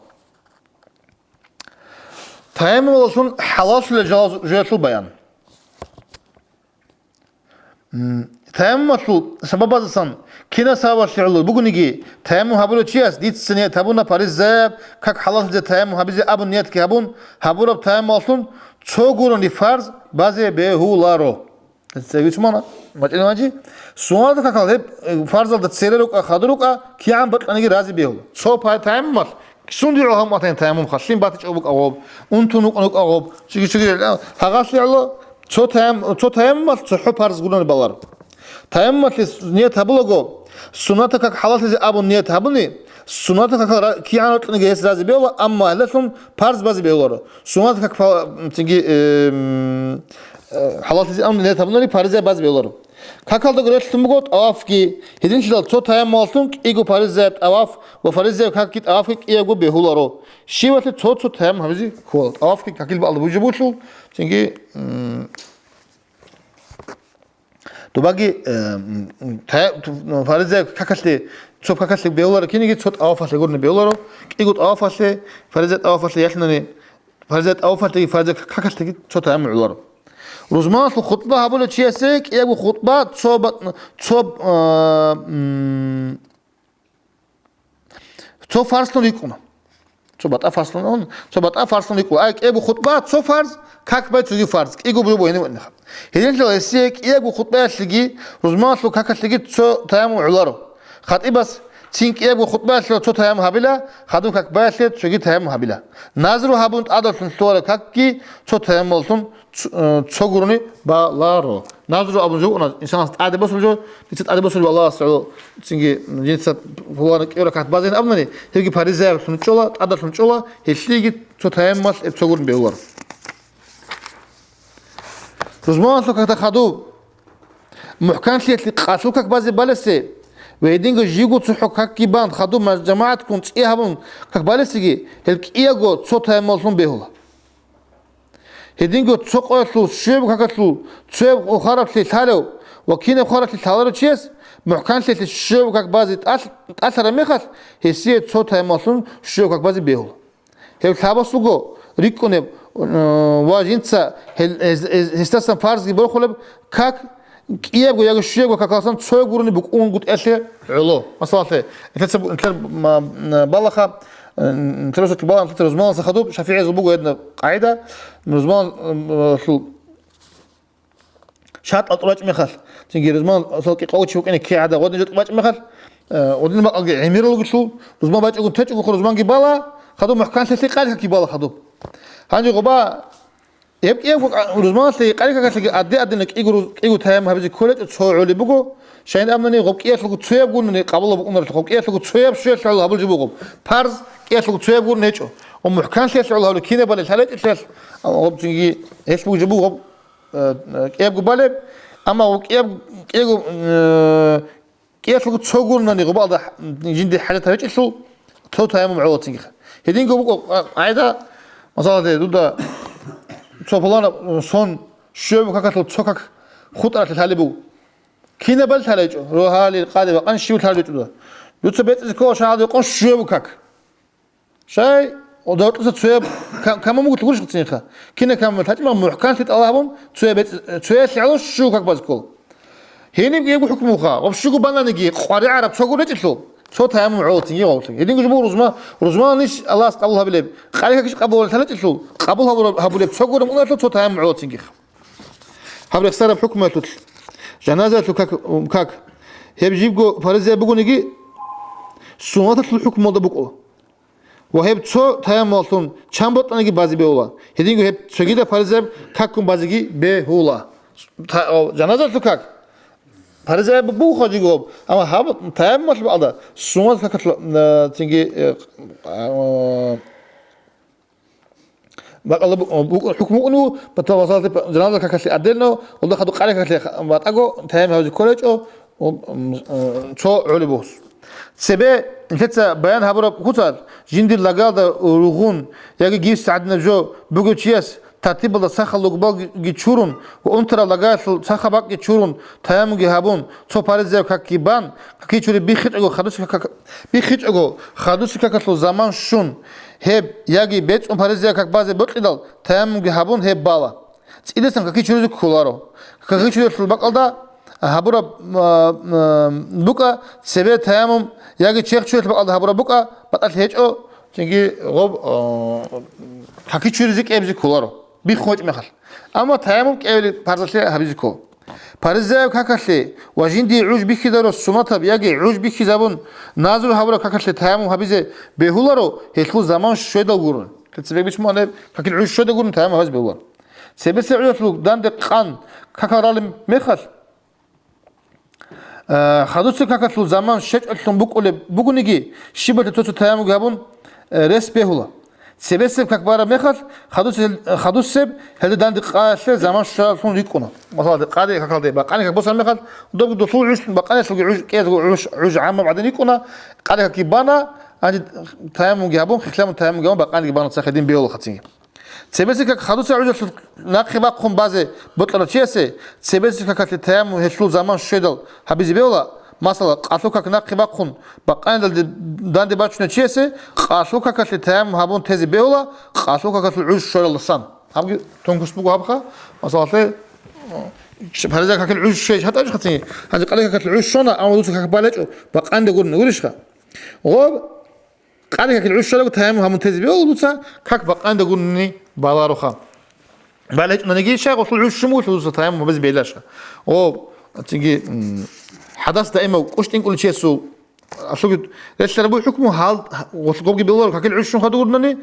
Таяммумалдалъун хӀалаллъулел жал-, жоялъул баян. М, таяммумалъул сабабаздасан кинас гьавалъи гӀоло бугониги, таяммум гьабулев чияс дица ният гьабуна паризаяб как хӀалаллъизе таяммум гьабизе абун ниятги гьабун, гьабураб таяммумалъун цо гурони фарз базе бегьуларо. Цевицмана, мачӀила мачӀи, суннатал какал гьеб, э, фарзалда цере рукӀа, хадур рукӀа, кигӀан бакьаниги рази бегьула. Цо пай таяммумалъ, Сунде гӀо гьаб матан таяммум халлъин батичӀо букӀа гъоб, унтун вукӀун вукӀа гьоб, чиги-чиги гьагъалъи гӀоло, цо таям-, цо таяммумалъ цохӀо парз гурони балар. Таяммумалъе с-, ният гьабулаго, суннатал как хӀалаллъизе абун ният гьабуни, суннатал какал ра-, кигӀан рокьиниги гьес рази бегьула, амма гьелдалъун парз базе бегьуларо. Суннатал как па-, цинги, эм, э, хӀалаллъизе абун ният гьабунани паризаяб базе бегьуларо. Какалдаго релълъун буго тӀавафги, гьединлъидал цо таяммумалъун кӀиго паризаяб тӀаваф ва фаризаяб какги тӀавафги кӀиябго бегьуларо. Щивалъе цо-цо таяммум гьабизе ккола. ТӀавафги какил бакӀалда бугеб бугелъул, цинги, м, добаги, э, м, тая-, ту-, фаризаяб какалъе, цо какалъе бегьуларо киниги, цо тӀавафалъе гурони бегьуларо, кӀиго тӀавафалъе, фаризаяб тӀавафалъе ялъунани, фаризаяб тӀавафалъеги, фаризаяб какалъеги цо таяммум гӀоларо. Рузманалъул хутӀба гьабулев чиясе кӀиябго хутӀба цо ба-, цо, а, м, цо фарзлъун рикӀкӀуна. Цо батӀа фарзлъун, цо батӀа фарзлъун рикӀкӀуна. Ай, кӀиябго хутӀба цо фарз, как бай цоги фарз, кӀиго буго гьенив ваънихъа. Гьединлъидал гьесие кӀиябго хутӀбаялъеги, рузманалъул какалъеги цо таяммум гӀоларо. Хатибас цин кӀиябго хутӀбаялъе цо таяммум гьабила, хадуб как баялъе цоги таяммум гьабила. Назру гьабун тӀадалъун лъугьараб какги цо таяммумалъун ц-, э, цо гурони баларо. Назру абун жо уна, инсанас тӀаде босулеб жо, дица тӀаде босулеб Аллагьас гӀоло, цинги дица пуланаб кӀиго ракагӀат базейин абунани, гьебги паризаялъун чӀола, тӀадалъун чӀола, гьелъиеги цо таяммумалъ гьеб цо гурони бегьулар. Рузманалъул какда хадуб, мухӀканлъиялъе къалъул как базе балесе ва гьединго живго цохӀо какги бан хадуб ма-, жамагӀатккун цӀи гьабун как балесеги, гьел кӀиябго цо таяммумалъун бегьула. Гьединго цо къоялъул щуяб какалъул цояб хвараблъи лъалев ва кинаб хвараблъи лъаларев чияс мухӀканлъиялъе щуяб как базе тӀал-, тӀалъараб мехалъ, гьесие цо таяммумалъун щуяб как базе бегьула. Гьеб лъабас буго рикӀкӀунеб, э, ва жинца гьел-, гьез-, гьез-, гьесдасан фарзги борхулеб как кӀиябго яги щуябго какалъан цояб гурони букӀунгутӀиялъе гӀоло. Масалалъе, нилъеца бу-, нилъер ма-, м, балаха, э, нилъер росулъ балаха, нилъеца рузманалъа хадуб, шафигӀиязул буго гьедина къагӀида, рузманалъул шартӀ тӀубачӀ мехалъ, цинги рузман, масал, кӀикъав чи вукӀине кигӀада гъодин жо тӀубачӀ мехалъ, э, гъодин бакӀалги гӀемерал вугелъул, рузман бачӀого течӀого рузманги бала, хадуб мухӀканлъиялъе къарихъаки бала хадуб. Гьанже гъоба, гьеб кӀиябго рузманалъе къарихъакалъеги адде-аддена кӀиго руз-, кӀиго таяммум гьабизе кколечӀо цо гӀолеб буго, Шайин абуни, гъоб кӀиялъулго цояб гурони къабулаб букӀунарелъул, гъоб кӀиялъулго цояб щвелъ гӀоло гьабулеб жо буго. Парз кӀиялъулго цояб гурони гьечӀо. Ва мухӀканлъиялъ гӀоло гьабулеб, кинабали лъалечӀелъиялъ, гъоб цинги гьелъ бугеб жо буго гъоб, э, э, кӀиябго балеб, амма гъоб кӀияб-, кӀиябго, э, кӀиялъулго цо гурони гъобалда жинди хӀажат гьабичӀелъул, цо таяммум гӀоло цинги. Гьединго буго къа-, къагӀида, масала, дуда цо пулана, э, сон щвеб какалъул цо как хутӀаралъе лъалеб буго. Кинабали лъалечӀо, рогьалил, къаде ва къан щиб лъалечӀо дуда. Дуца бецӀизе ккола шагьалда къон щвеб как. Шай, о, дортуса цояб ка-, камамугу гурищ гъицинха. Кина камамугу лъачӀ мах мухӀканлъи тӀалабун, цояб бецӀ-, цоялъе гӀоло щугу как базкол. Гьениб гьебго хӀукмуха, гъоб щуго бананиги, къваригӀараб цо гур речӀелъул, цо таяммум гӀоло цинги гъолъи. Гьединго жо буго рузма-, рузмананищ Аллагьас къабул гьабилеб, къарихьакищ къабул гьабулел лъалечӀелъул, къабул гьабураб-, гьабулеб цо гураб мунагьалъул цо таяммум гӀоло цинги. Гьаб рехсараб хӀукмуялъулъ, жаназаялъул как, как, гьеб жибго фаризаяб бугониги, суннаталъул хӀукмуялда букӀула. Ва гьеб цо таяммумалъун чан бокьаниги базе бегьула. Гьединго гьеб цогидаб фаризаяб каккун базеги бегьула. Та-, о, жаназаялъул как? Фаризаяб бугоха жиго, амма гьаб таяммумалъул бакӀалда суннат какалъ, э, цинги, э, а, Бакъала бу-, бу-, хӀукму букӀун буго, батал васалатип жаназа какалъе отдельно, гьелда хадуб къари какалъе ха-, батӀаго, таяммум гьабизе кколечӀо, м, м, цо гӀолеб бос. Цебе нилъеца баян гьабураб куцалъ, жиндир лагалда ругъун яги гибс гӀадинаб жо бугев чияс тартибалда сахал лугбалги чурун ва унтараб лагаялъул сахаб бакӀги чурун, таяммумги гьабун, цо паризаяб какги бан, каки чури биххичӀого, хадуси как-, биххичӀого, хадуси какалъул заман щун, гьеб яги бецӀун паризаяб как базе бокьидал, таяммумги гьабун, гьеб бала. ЦӀидасан каки чуризе кколаро. Каки чурелъул бакӀалда гьабураб, а, а, букӀа, цебе таяммум яги черх чурелъул бакӀалда гьабураб букӀа, батӀалъи гьечӀо, цинги гъоб, а, каки чуризе кӀебизе кколаро. Биххун гьечӀеб мехалъ. Амма таяммум кӀевли парзалъе гьабизе ккола. Паризаяб какалъе ва жиндие гӀуж бихьизарус сунатаб яги гӀуж бихьизабун назру гьабураб какалъе таяммум гьабизе бегьуларо, гьелъул заман щведал гурун. Цебе бицун гьеб какил гӀуж щведал гурун таяммум гьабизе бегьуларо. Цебесеб гӀужалъул данде къан какал ралеб мехалъ, Э, хадусеб какалъул заман щечӀолъун букӀулеб бугониги, щибалъе цо-цо таяммумги гьабун, э, рес бегьула. Цебесеб как бараб мехалъ, хадусел-, хадусеб гьелда данде къаялъе заман щвалъун рикӀкӀуна. Масала, къаде какалде бакъани как босараб мехалъ, добги досул гӀуж, бакъаниялъулги гӀуж, кӀезго гӀуж, гӀуж гӀаммаб гӀадин рикӀкӀуна, къаде какги бана, гьанже таяммумги гьабун, хихлъамун таяммумги гьабун, бакъаниги бана цахӀе дин бегьулаха цинги. Цебесеб как хадусеб гӀужалъул нахъе бахъун базе бокьарав чиясе, цебесеб какалъе таяммум гьелъул заман щведал гьабизе бегьула, масала, къалъул как нахъе бахъун, бакъанидалде данде бачунев чиясе, къалъул какалъе таяммум гьабун тезе бегьула, къалъул какалъул гӀуж щваралдасан. Гьабги тонкость буго гьабха, масалалъе, париза какил гӀуж щвей гьатӀачӀ хацин, гьанже къалъул какалъул гӀуж щвана, амма дуца как балечӀо, бакъанида гурин гурищха? Гъоб, Къаде какил гӀуж щвалаго таяммум гьабун тезе бегьула дуца, как бакъанида гурони балароха. БалечӀониги щай гъолъул гӀуж щун бугелъул дуца таяммум гьабизе бегьилаша. О, цинги, м, хадас даимав кӀущ тӀинкӀулев чиясул, алъуги релълъараб буго хӀукму гьал, гъолъ гъобги бегьуларо какил гӀуж щун хадур гурони,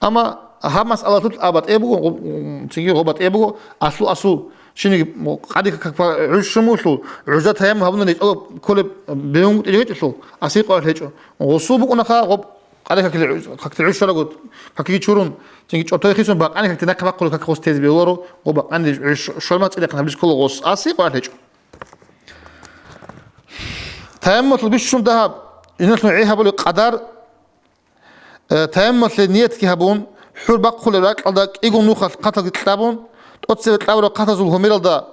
амма гьаб масъалалъулъ а батӀияб буго, гъоб-, м, цинги гъоб батӀияб буго, алъул асул. Шиниги къаде как гӀуж щун бугелъул, гӀужда таяммум гьабуна нечӀо кколеб бегьунгутӀи гьечӀелъул, асикъоялъ гьечӀо. Гъусул букӀунаха гъоб къаде какил гӀуж-, какил гӀуж щвалаго, какиги чурун, цинги чӀотӀой хисун бакъани какде нахъе бахъулеб как гъос тезе бегьуларо, гъоб бакъани гӀуж щвалма цӀидахъин гьабизе ккола гъос, асикъоялъ гьечӀо. Таяммумалъул бищун дагьаб, жиналъун гӀи гьабулеб къадар, Э, таяммумалъе ниятги гьабун, хӀур бахъулеб ракьалда кӀиго нухалъ хъаталги кьабун, тӀоцебе кьабураб хъатазул гьумералда,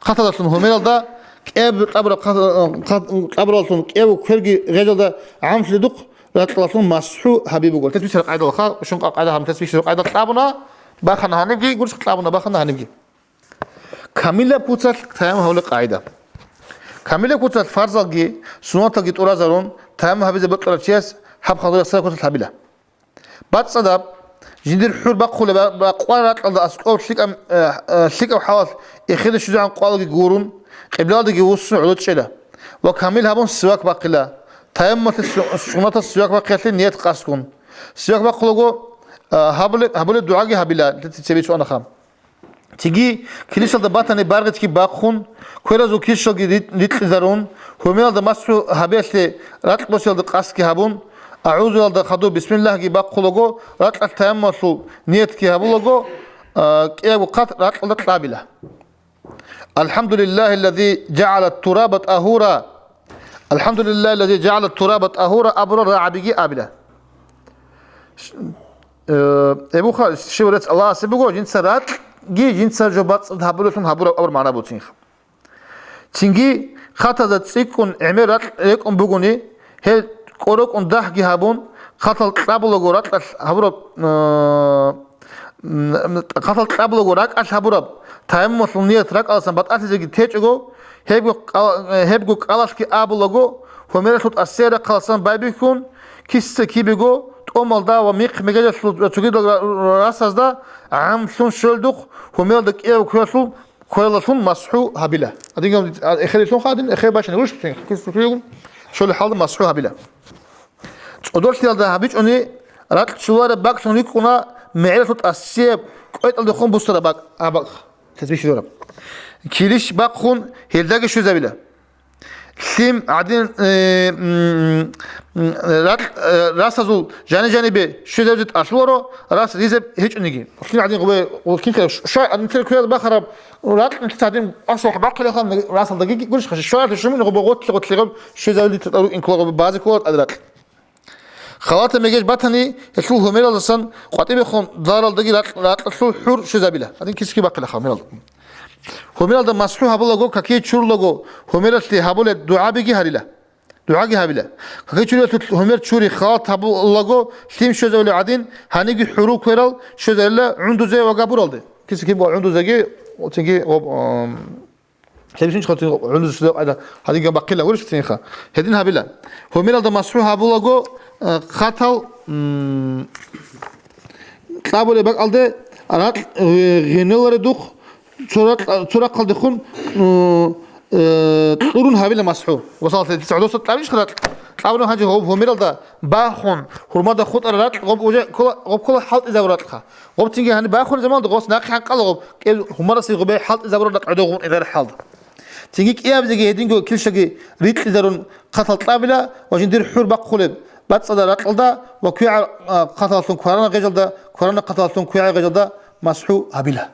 хъаталдалъун гьумералда, кӀияб кьабураб хъат-, хъат-, кьабуралдалъун кӀиябго кверги гъезалда гӀамлъидухъ ракьалдалъун масхӀу гьаби буго. Лъес бицараб къайдалха, шун къа-, къайда гьаб, лъес бицараб къайда кьабуна, бахана гьанибги, гурищ кьабуна, бахана гьанибги. Камилаб куцалъ таяммум гьабулеб къагӀида. Камилаб куцалъ фарзалги суннаталги тӀуразарун, таяммум гьабизе бокьарав чияс гьаб хадур ясар куцалъ гьабила. БацӀцӀадаб, жиндир хӀур бахъулеб ба-, бакъвараб ракьалда аскӀоб лъикӀаб, э, э, лъикӀаб хӀалалъ эхеде щвезегӀан къвалги гурун, къиблаялдеги вуссун гӀоло чӀела ва камил гьабун сивак бахъила. Таяммумалъе су-, суннаталъ сивак бахъиялъе ният къасдгун. Сивак бахъулаго, э, гьабулеб, гьабулеб дугӀаги гьабила, цебе цо анаха. Цинги килищалда батани баргъичги бахъун, кверазул килщалги рит-, рикьизарун, гьумералда масхӀу гьабиялъе ракь босиялда къасдги гьабун, агӀузуялда хадуб бисмиллагьги бахъулаго, ракьалъ таяммумалъул ниятги гьабулаго, а, кӀиябго хъат ракьалда кьабила. Алхамдулиллагьи ллази жагӀала тураба тӀагьура. Алхамдулиллагьи ллази жагӀала тураба тӀагьура абурал рагӀабиги абила. Э, Эбуха, щив рецц Аллагьасе буго, жинца ракьги, жинца жо бацӀцӀад гьабулелъун гьабураб абур магӀна буцинха. Цинги хъатазда цӀикӀкӀун гӀемер ракь рекӀун бугони, гьел кӀорокӀун дагьги гьабун, хъатал кьабулаго ракьалъ гьабураб, э, м, м, хъатал кьабулаго ракӀалъ гьабураб, таяммумалъул ният ракӀаласан батӀалъизеги течӀого, гьебго кӀал-, гьебго кӀалалъги абулаго, гьумералъул тӀасияб рахъаласан байбихьун, киса кибего, тӀомалда ва михъ-мегежалъул ва цогидал ра-, расазда гӀамлъун щвелдухъ, гьумералда кӀияб квералъул, квералалъун масхӀу гьабила. Гьадин, а, эхерилъунха гьадин, эхер бачине гурищ, киса кибего, щолеб хӀалда масхӀу гьабила. ЦӀодорлъиялда гьабичӀони, ракь чулареб бакӀлъун рикӀкӀуна, мегӀералъул тӀасияб кӀветӀалдехун бусараб бакӀ, а бакӀ, тесбихь щвезараб. Килищ бахъун, гьелдаги щвезабила. Лъим гӀадин, э, м, м, ракь, э, расазул жани-жанибе щвезабизе тӀалъуларо, рас ризеб гьечӀониги. Лъим гӀадин гъубе, гъу-, кинха, ш-, ша-, гӀадин тел кверал бахараб ракь нилъеца гӀадин асухъ бахъилаха, расалдаги гурищха, шоялъе щумин гъубе гъотлъи-гъотлъи гъаб щвезабилита тӀару инкула гъубе базе ккола тӀад ракь. Халата мегеж батани, гьелъул гьумералдасан къватӀибехун даралдаги ракь-, ракьалъул хӀур щвезабила. Гьадин киски бахъилаха гьумералда. Гьумералда масхӀу гьабулаго, какие чурулаго, гьумералъе гьабулеб дугӀабиги гьарила. ДугӀаги гьабила. Какие чуриялъул гьумер чури халат гьабулаго, лъим щвезавулеб гӀадин, гьанибги хӀурул кверал щвезарила гӀундузе ва габуралде. Киси киб гӀундузеги, цинги гъоб, ам, Гьеб щинчӀ гьунду щвезаб къайда гьадинги бахъила гурищ цинха. Гьедин гьабила. Гьумералда масхӀу гьабулаго, э, хъатал, м, кьабулеб бакӀалде ракь, э, гъенеларедухъ цо ракь-, цо рахъалдехун, м, э, кьурун гьабила масхӀу. Масала, гӀодоса кьабищха ракь? Кьабуна гьанже гьоб гьумералда бахун, гьурмада хутӀараб ракь гъоб уже ккола, гъоб ккола хӀалтӀизабураб ракьха. Гъоб цинги гьаниб бахун заманалда гъос нахъе гьанкъала гъоб, кӀел гьумарасе гъубе хӀалтӀизабураб ракь гӀодо гъун игъар хӀалда. Цинги кӀиабизеги гьединго килщаги рикьизарун хъатал кьабила ва жиндир хӀур бахъулеб бацӀцӀадаб ракьалда ва квегӀаб, а, хъаталлъун кваранаб гъежалда, кваранаб хъаталлъун квегӀаб гъежалда масхӀу гьабила.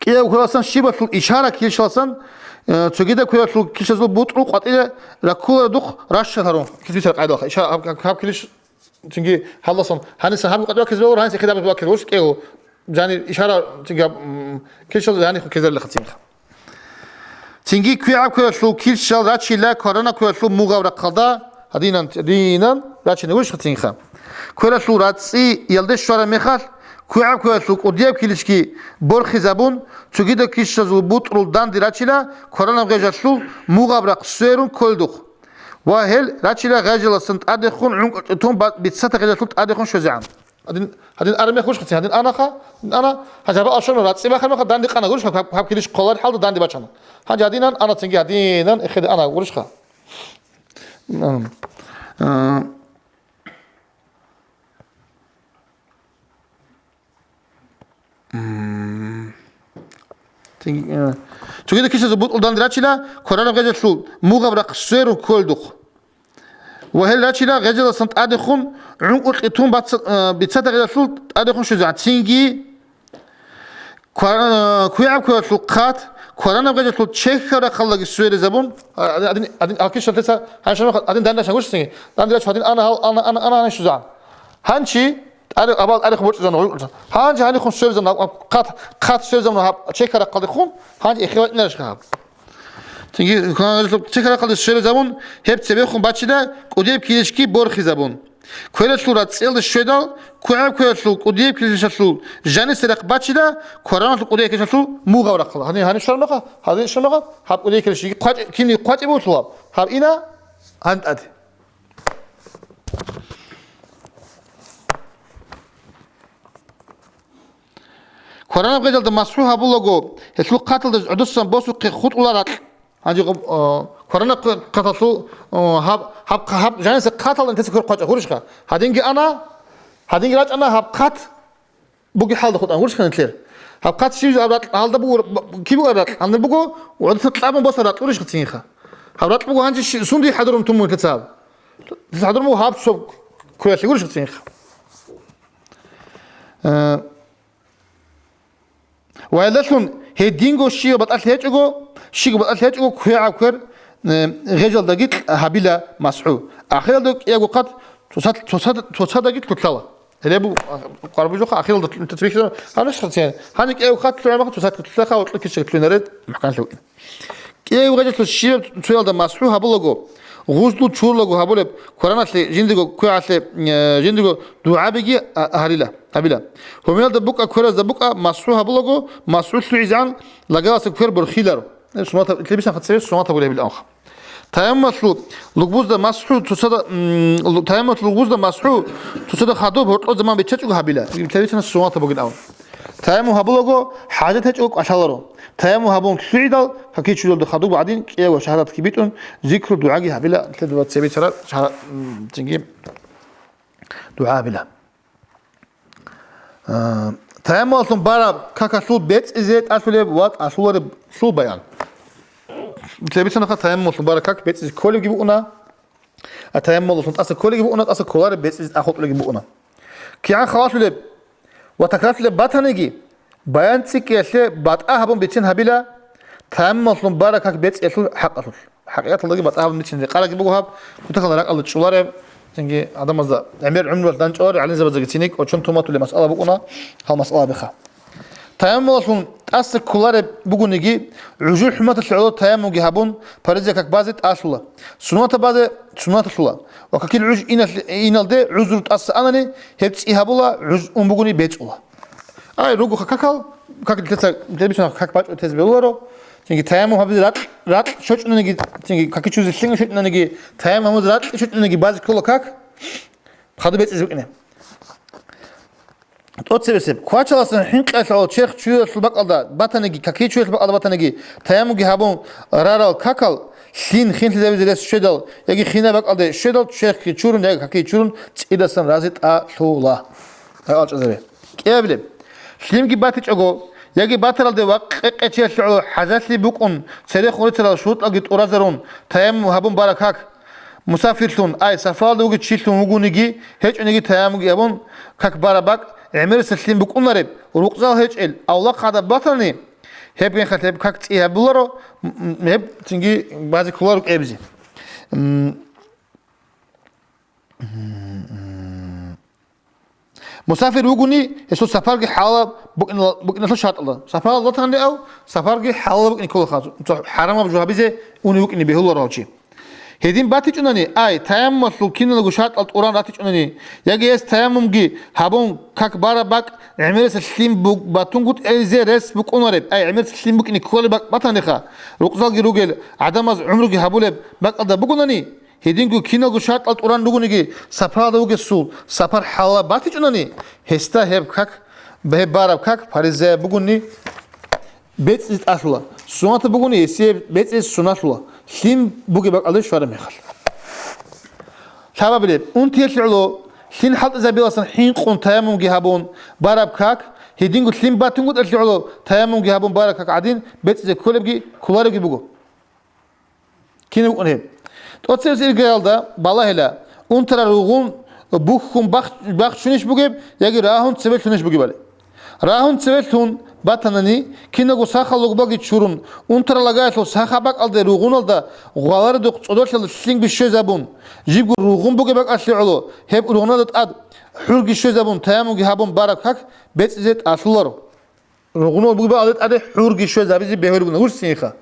КӀияб квералъан щибалъул ишара килщаласан, э, цогидаб квералъул килщазул бутӀрул къватӀире раккуларедухъ ращад гьарун. Килбисар къайдалха. Ишара гьаб, гьаб, гьаб килищ цинги гьаласан. Гьаниса гьаб къватӀи баккизе бегьур, гьаниса эхида баккизе бегьур. Иш кӀего. Жани ишара цинги гьаб, м, килщал жани хукезарилаха цинги. Цинги квегӀаб квералъул килщал рачила кваранаб квералъул мугъаб рахъалда, гьадинан, гьадинан рачине гурищха цинха. Квералъул рацӀцӀиялде щвараб мехалъ, квегӀаб квералъул кӀудияб килищги борхизабун, цогидаб килщазул бутӀрул данде рачила кваранаб гъежалъул мугъаб рахъ сверун кколдухъ. Ва гьел рачила гъежаласан тӀадехун гӀункӀкӀутун ба-, биццата гъежалъул тӀадехун щвезегӀан. Гьадин, гьадин араб мех гурищха цин, гьадин анаха, ана, гьанже гьаб ашурма рацӀцӀи бахармаха данде къана гурищха, гьаб, гьаб килищ кколареб хӀалда данде бачана. Гьанже гьадинан ана цинги гьадинан эхеде ана гурищха. М, а, м, цинги, э, цогидаб килщазул бутӀрул данде рачила кваранаб гъежалъул мугъаб рахъ сверун кколдухъ. Ва гьел рачила гъежаласан тӀадехун гӀункӀкӀутӀи тун баца-, э, биццата гъежалъул тӀадехун щвезегӀан. Цинги квара-, э, квегӀаб квералъул хъат, кваранаб гъежалъул чехьараб рахъалдаги сверизабун, а, а, адин, адин, а, килщал теца, гьанже шамахъ, адин данде рачан гурищ цинги. Данде рачун гьадин ана гьал, ана, ана, ана щвезегӀан. Гьанчи, тӀаде-, абал тӀадехун борчӀизабуна гӀункӀкӀутӀи. Гьанже гьанихун сверизабуна гьаб хъат, хъат сверизабуна гьаб чехьараб рахъалдехун, гьанже эхе ватӀинарищха гьаб. Цинги, чехьараб рахъалде щвезабун, гьеб цебехун бачила кӀудияб килищги борхизабун. Квералъул рацӀцӀиялде щведал, квегӀаб квералъул кӀудияб килищалъул жаниса рахъ бачила квараналъул кӀудияб килищалъул мугъаб рахъала. Гьанив, гьанив щвараб меха, гьанив щвараб меха, гьаб кӀудияб килищ, хъвачӀ-, кин хъвачӀеб бутӀрулаб, гьаб ина, гьанив тӀаде. Кваранаб гъежалда масхӀу гьабулаго, гьелъул хъаталда гӀодосан босухъе хутӀула ракь. Гьанже гъоб, э, кваранаб хъаталъул, э, гьаб, гьаб, гьаб жаниса хъаталда нилъеца квер хъвачӀа гурищха? Гьадинги ана, Гьадинги рачӀана гьаб хъат буги хӀалда хутӀан гурищха нилъер. Гьаб хъат щиб гьаб ракь гьалда буго, киб буго гьаб ракь? Гьанна буго, гӀодосан кьабун боса ракь гурищха цинха. Гьаб ракь буго гьанже щи-, сунде хӀадурун тумун лъица гьаб? Лъица хӀадурун буго гьаб цо квералъе гурищха цинха. Э, Ва гьелдалъун гьединго щиго батӀалъи гьечӀого, щиго батӀалъи гьечӀого квегӀаб квер, э, гъежалдаги гьабила масхӀу. Ахиралда кӀиябго хъат цоцад-, цоцад-, цоцадаги лъутлъала. Гьеле бу-, къарбужухъа ахиралда лъутлъа бихьизаб, гьанже хъатен. Гьанже кӀиябго хъат лъугӀамаха цоцад лъутлъаха ва кьикиша лъугӀинаред мухӀкан лъугӀин. КӀиябго гъежалъул щибаб цоялда масхӀу гьабулаго, гъузлу чурлаго гьабулеб, квараналъе жиндирго квегӀалъе, э, жиндирго дугӀабиги а-, гьарила, гьабила. Гьумиялда букӀа кверазда букӀа масхӀу гьабулаго, масхӀу лъугӀизегӀан лагаласа квер борхиларо. Э, суннатаб, лъебисан хъацӀабе суннатаб гьебил анха. Таяммалъул лугбузда масхӀу цоцада, м, лу-, таяммалъул лугбузда масхӀу цоцада хадуб гьоркьоб заман биччачӀого гьабила. Лъебисан суннатаб бугин абун. Таяммум гьабулаго, хӀажат гьечӀого кӀалъаларо. Таяммум гьабун лъугӀидал, какичулалда хадуб гӀадин, кӀиябго шагьадатги битӀун, зикру дугӀаги гьабила, лъедула цебе цара шагьа-, м, цинги дугӀа гьабила. А, таяммумалъун бараб какалъул бецӀизе тӀалъулеб ва тӀалъулареб лъул баян. Лъебицанаха таяммумалъун бараб как бецӀизе кколебги букӀуна, а таяммумалъун тӀаса кколебги букӀуна, тӀаса кколареб бецӀизе тӀахутӀулебги букӀуна. КигӀан халалъулеб ва такрарлъулеб батаниги, баян цӀикӀкӀиялъе батӀа гьабун бицин гьабила, таяммумалъун бараб как бецӀиялъул хӀакъалъулъ. ХӀакъикъаталдаги батӀа гьабун бицин рекъарабги буго гьаб, кутакалда ракӀалда чӀолареб, цинги гӀадамазда гӀемер гӀумруялъ дандчӀвараб гӀалимзабаздаги цинги кӀочон тун батулеб масъала букӀуна, гьал масъала бихха. Таяммумалъун тӀаса кколареб бугониги, гӀужу-хӀуматалъе гӀоло таяммумги гьабун, париза как базе тӀалъула, суннатаб базе суннаталъула ва какил гӀуж иналъ-, иналде гӀузру тӀаса анани, гьеб цӀи гьабула, гӀуж ун бугони бецӀула. Ай, ругоха какал, как лъица, лъебицун как бачӀо тез бегьуларо, цинги таяммум гьабизе ракь, ракь щочӀунаниги, цинги какичузе лъим щочӀунаниги, таяммум гьабизе ракь щочӀунаниги базе ккола как, хадуб бецӀизе букӀине. ТӀоцебесеб. Квачаласан хӀинкъиялъул черх чуялъул бакӀалда батаниги, какичуялъул бакӀалда батаниги, таяммумги гьабун рарал какал, лъим хинлъизабизе рес щведал, яги хинаб бакӀалде щведал, черхги чурун, яги каки чурун, цӀидасан разе тӀалъула. Гьай алчӀазаре. КӀиабилеб. Лъимги батичӀого, яги батаралде ва къекъечӀелъ гӀоло хӀажалъи букӀун, церехун рицарал шуртӀалги тӀуразарун, таяммум гьабун бараб как, мусафирлъун, ай, сапаралда вугев чилъун вугониги, гьечӀониги таяммумги гьабун, как бараб бакӀ, гӀемерисеб лъим букӀунареб, рукъзал гьечӀел, авлахъ гӀадаб батани, гьеб гьенхалъ гьеб как цӀи гьабуларо, м-, м-, гьеб цинги базе кколаро кӀиабизе. М, Мусафир вугони, гьесул сапарги хӀалал букӀинал-, букӀиналъул шартӀалда. Сапаралда ватанлъи ав, сапарги хӀалал букӀине кколаха, цо хӀарамаб жо гьабизе унев вукӀине бегьуларо гьав чи. Гьедин батичӀунани, ай, таяммумалъул киналго шартӀал тӀуран ратичӀунани, яги гьес таяммумги гьабун как бараб бакӀ, гӀемерисеб лъим буг-, батунгутӀизе рес букӀунареб, ай, гӀемерисеб лъим букӀине кколеб бакӀ батаниха, рукъзалги ругел, гӀадамаз гӀумруги гьабулеб бакӀалда бугонани, гьединго киналго шартӀал тӀуран ругониги, сапаралда вугесул сапар хӀалалаб батичӀунани, гьесда гьеб как, гьеб бараб как паризаяб бугони бецӀизе тӀалъула, суннатаб бугони гьесие бецӀизе сунналъула, лъим бугеб бакӀалде щвараб мехалъ. Лъабабилеб, унтиялъе гӀоло, лъим хӀалтӀизабиласан хӀинкъун таяммумги гьабун бараб как, гьединго лъим батунгутӀиялъе гӀоло таяммумги гьабун бараб как гӀадин бецӀизе кколебги кколаребги буго. Кинаб букӀун гьеб? ТӀоцебесеб иргаялда балагьила, унтарал ругъун бухьун бахч-, бахчунищ бугеб яги рагьун цевелъунищ бугебали. Рагьун цевелъун батанани, киналго сахал лугбаги чурун, унтарал лагаялъул сахаб бакӀалде ругъуналда гъваларедухъ цӀодорлъиялда лъимги щвезабун, жибго ругъун бугеб бакӀалъе гӀоло, гьеб ругъуналда тӀад хӀурги щвезабун, таяммумги гьабун бараб как бецӀизе тӀалъуларо. Ругъунал бугеб бакӀалде тӀаде хӀурги щвезабизе бегьулеб буна, гурсинха,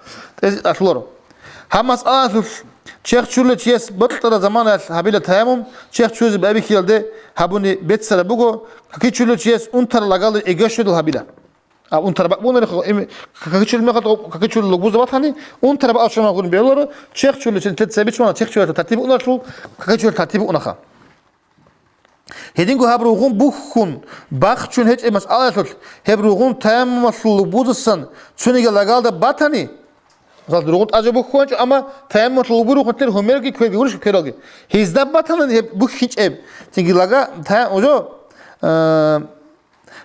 тӀезе тӀалъуларо. Гьаб масъалалъулъ черх чурулев чияс бокьараб заманаялъ гьабила таяммум, черх чуризе байбихьиялде гьабуни беццараб буго, какичулев чияс унтарал лагалде эго щведал гьабила. А унтараб бакӀ бугонари, им, какичулеб мехалда, какичулеб лугбузда батани, унтараб бакӀалъ щвана гурони бегьуларо, черх чурулев чи, тет цебе чӀвана, черх чурулев тартиб букӀунарелъул, какичулев тартиб букӀунаха. Гьединго гьаб ругъун бухьун, бахчун гьечӀеб масъалаялъулъ, гьеб ругъун таяммумалъул лугбузасан цониги лагалда батани, мисал, ругъун тӀаде бухьун гьечӀо, амма таяммумалъул лугбу рухъун тер гьумерги кверги, гурищ квералги. Гьезда батанани гьеб бухьичӀеб, цинги лага, тая-, уже, э,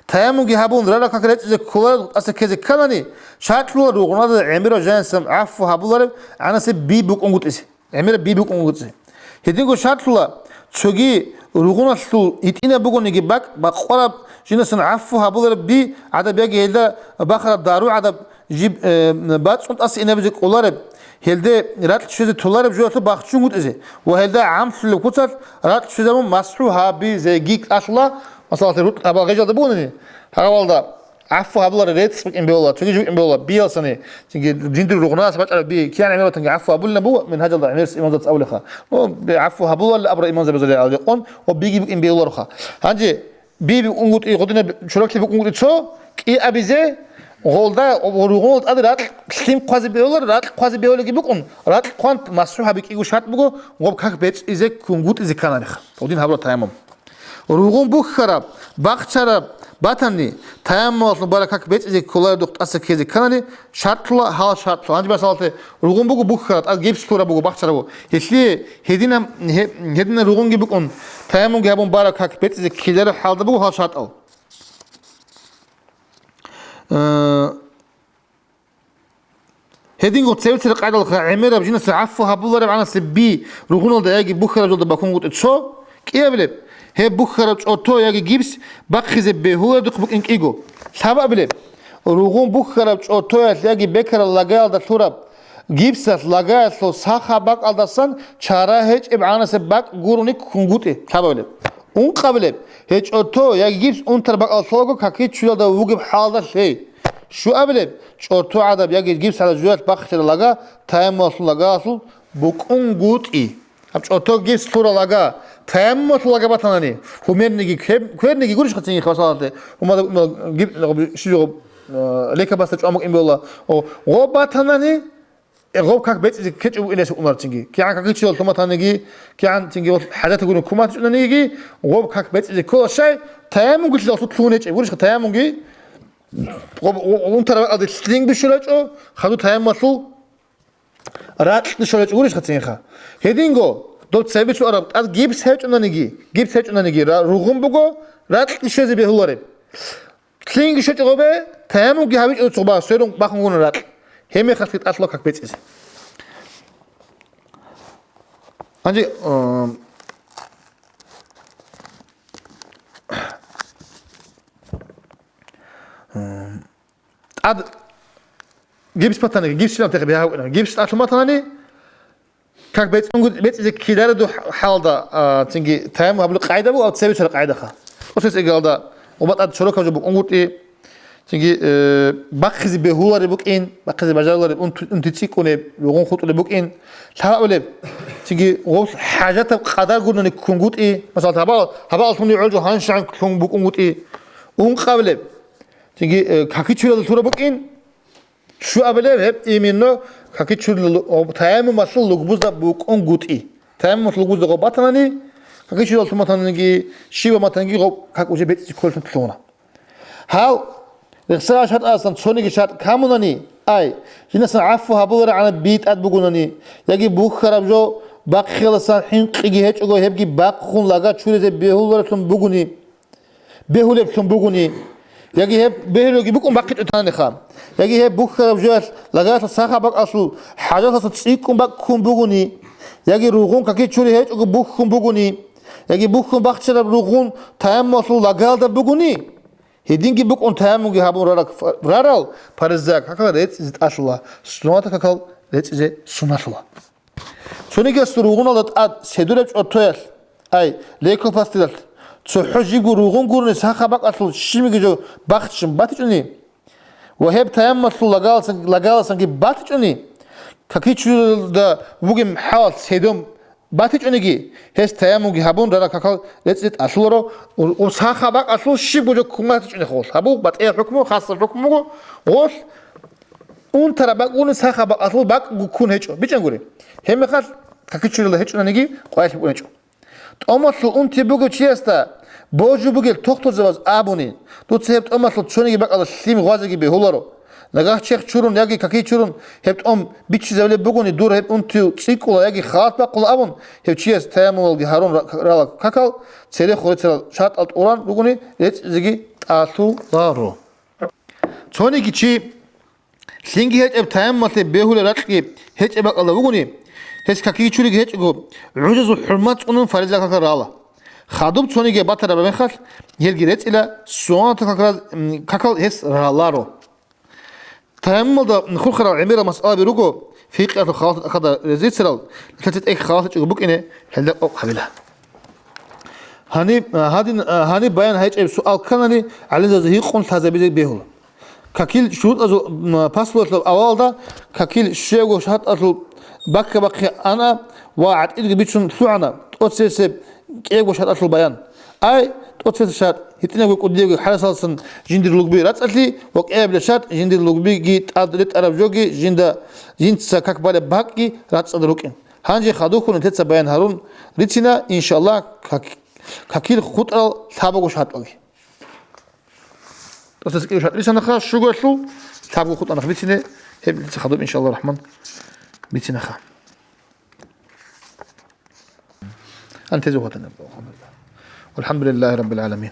таяммумги гьабун, рара как речӀизе кколареб тӀаса ккезе кканани, шартӀлъула ругъунада гӀемерав жанисан гӀафу гьабулареб гӀанасеб би букӀунгутӀизе. ГӀемераб би букӀунгутӀизе. Гьединго шартӀлъула, цоги ругъуналъул гьитӀинаб бугониги бакӀ, бакъвараб жанисан гӀафу гьабулареб би гӀадаб яги гьелда бахараб дару гӀадаб жиб, э, бацӀцӀун тӀаса инабизе кӀолареб, гьелде ракь щвезе толареб жоялъул бахчунгутӀизе ва гьелда гӀамлъулеб куцалъ ракь щвезабун масхӀу гьабизеги кӀалъула, масала, рукъ гьабал гъежалда бугони, гьавалда гӀафу гьабулареб рецц букӀин бегьула, цогиже букӀин бегьула, биялсани, цинги жиндир ругъуналъ бачӀараб би, кигӀан гӀемер батанги гӀафу гьабулина буго, мингьажалда гӀемерас имамзаца абулеха. Ну, би гӀафу гьабуларли абура имамзабазулеб гӀалжи къун, ва биги букӀин бегьулароха. Гьанже би букӀунгутӀи, гъудинаб чуракли букӀунгутӀи цо, кӀиабизе, гъолда, ругъуналда тӀаде ракь лъим хъвазе бегьулар, ракь хъвазе бегьулеги букӀун, ракь хъван масхӀу гьаби кӀиго шартӀ буго, гъоб как бецӀизе ккунгутӀизе ккананиха. Гъудин гьабула таяммум. Ругъун бухьараб, бахчараб батани, таяммумалъун бараб как бецӀизе кколареб духъ тӀаса ккезе кканани, шартӀлъула, гьал шартӀлъула. Гьанже масалалъе, ругъун буго бухьараб, тӀад гипс лъураб буго бахчараб. Гьелъие гьединаб, гье-, гьединаб ругъунги букӀун, таяммумги гьабун бараб как бецӀизе ккелареб хӀалда буго гьал шартӀал. Э, Гьединго цевецал къайдалха гӀемераб жинаса гӀафу гьабулареб гӀанасеб би ругъуналда яги бухьараб жалда бакунгутӀи цо, кӀиабилеб, гьеб бухьараб чӀорто яги гипс бахъизе бегьулареб духъ букӀин кӀиго. Лъабабилеб, ругъун бухьараб чӀортоялъ яги бекарал лагаялда лъураб гипсалъ лагаялъул сахаб бакӀалдасан чара гьечӀеб гӀанасеб бакӀ гурони ккунгутӀи. Лъабабилеб. Ункъабилеб, гьеб чӀорто яги гипс унтараб бакӀалда лъолаго какичуралда вугеб хӀалалда лъей. Щуабилеб, чӀорто гӀадаб яги гипс гӀадаб жоялъ бахчарал лага таяммумалъул лагаялъул букӀунгутӀи. Гьаб чӀорто гипс лъурал лага таяммумалъул лага батанани, гьумерниги квер-, кверниги гурищха цинги хвасалалде, гьумада гьумал гип-, гьаб-, щиб жо гьаб, э, лекабасда чӀван букӀин бегьула. О, гъоб батанани, Э, гъоб как бецӀизе ккечӀеб бугин гьес умарцинги. КигӀан какичилал лъуматаниги, кигӀан цинги хӀажатагуни кумат чӀунаниги, гъоб как бецӀизе ккола щай, таяммумги лъалъулъ лъугьун гьечӀеб. Гурищха таяммумги, гъоб, гъоб, унтараб бакӀалде лъим бищун рачӀо, хадуб таяммумалъул ракь бищун рачӀо гурищха цинги. Гьединго, доб цебе цо араб, тӀад гипс гьечӀонаниги, гипс гьечӀонаниги ра-, ругъун буго, ракь бищезе бегьулареб. Лъинги щочӀо гъобе, таяммумги гьабичӀо цо ба, сверун бахунгуна ракь. Гьеб мехалъги тӀалъула как бецӀизе. Гьанже, м, м, тӀад гипс батани, гипс чилан текъ бигьа букӀина. Гипс тӀалъун батанани, Как бецӀунгу-, бецӀизе ккеларедул хӀалда, а, цинги таяммум гьабулеб къагӀида буго, цебе цо къагӀидаха. Осес эгалда, гъоба тӀад чорокаб жо букӀунгутӀи, цинги, э, бахъизе бегьулареб букӀин, бахъизе бажарулареб, унту-, унти цӀикӀкӀунеб, ругъун хутӀулеб букӀин, лъабабилеб, цинги гъов хӀажатаб къадар гурони ккунгутӀи, масала, гьабал-, гьабааллъуни гӀоло гьаншагӀан лъун букӀунгутӀи, ункъабилеб, цинги, э, какичуралда лъураб букӀин, Щуабилеб гьеб именно какичурил лу-, гъоб таяммумалъул лугбузда букӀунгутӀи. Таяммумалъул лугбузда гъоб батанани, какичурал лъуматаниги, щибаб матаниги гъоб как уже бецӀи кколлъун лъугьуна. Гьал, рехсегӀан шартӀаласан цониги шартӀ камунани, ай, жинасан гӀафу гьабуларагӀанаб би тӀад бугунани, яги бухьараб жо бахъияласан хӀинкъиги гьечӀого гьебги бахъун лага чуризе бегьулареблъун бугуни, бегьулеблъун бугуни, яги гьеб бегьулебги букӀун бахъичӀо таниха, яги гьеб бухьараб жоялъ лагаялъа сахаб бакӀалъул хӀажалъаса цӀикӀкӀун бакӀккун бугуни, яги ругъун какичури гьечӀого бухьун бугуни, яги бухьун бахчараб ругъун таяммумалъул лагаялда бугуни, гьединги букӀун таяммумги гьабун рараг-, рарал паризаяб какал рецӀизе тӀалъула, суннатаб какал рецӀизе сунналъула. Цонигиясул ругъуналда тӀад седураб чӀортоялъ, ай, лейкопластыралъ, цохӀо жибго ругъун гурони сахаб бакӀалъул щибниги жо бахчун батичӀони ва гьеб таяммумалъул лагаласан-, лагаласанги батичӀони, какичуралда вугеб хӀалалъ седун батичӀониги, гьес таяммумги гьабун, рараг какал рецӀизе тӀалъуларо, у-, у сахаб бакӀалъул щибго жо ккун батичӀони гъолъ. Гьабу батӀияб хӀукму, хасаб хӀукму буго, гъолъ Унтараб бакӀ бугони сахаб бакӀалъул бакӀ гуккун гьечӀо. БичӀчӀангури. Гьебмехалъ какичурилла гьечӀонаниги къвайилъи букӀун гьечӀо. ТӀомалъул унти бугев чиясда божи бугел тохтурзабаз абуни, дуца гьеб тӀомалъул цониги бакӀалда лъим гъвазеги бегьуларо. Нагагь черх чурун яги каки чурун гьеб тӀом биччизабилеб бугони, дур гьеб унтуе цӀикӀкӀула яги халат бахъула абун, гьев чияс таяммумалги гьарун ра-, рала какал, цере хурецарал шартӀал тӀуран ругони, рецӀизеги тӀалъуларо. Цониги чи лъинги гьечӀеб таяммумалъе бегьулеб ракьги гьечӀеб бакӀалда вугони, гьес какиги чуриги гьечӀого, гӀужазул хӀурмат цӀунун фариза какал рала. Хадуб цониги батараб мехалъ, гьелги рецӀила, суннатал какал, м, какал гьес раларо. Таяммумалда хурхарал гӀемерал масъалаби руго, фикъиялъул халатал тӀахьазда рецӀицарал, нилъеца тӀехь халатичӀого букӀине гьелда къокъ гьабила. Гьаниб, а, гьадин, а, гьаниб баян гьечӀеб суал кканани, гӀалимзабазе гьикъун лъазабизе бегьула. Какил шурутӀазул, м, пасалъулъ авалалда какил щивго шартӀалъул бакка-бахъи ана ва гӀатӀидги бицун лъугӀана тӀоцебесеб кӀиябго шартӀалъул баян. Ай, тӀоцебесеб шартӀ, гьитӀинабго кӀудиябго хӀарасалдасан жиндир лугби рацӀцӀалъи ва кӀиабилеб шартӀ, жиндир лугбиги тӀад ретӀараб жоги жинда, жинца как балеб бакӀги рацӀцӀад рукӀин. Гьанже хадуб нилъеца баян гьарун рицина, иншаллагь, как-, какил хутӀарал лъабго шартӀалги. ТӀоцебесеб кӀиябго шартӀ бицанаха, щугоялъул лъабго хутӀарал бицине, гьеб дица хадуб, иншаллагь рахман, бицинаха. Гьаниб тезе ватана. Валхамдулиллагьи раббил гӀаламин.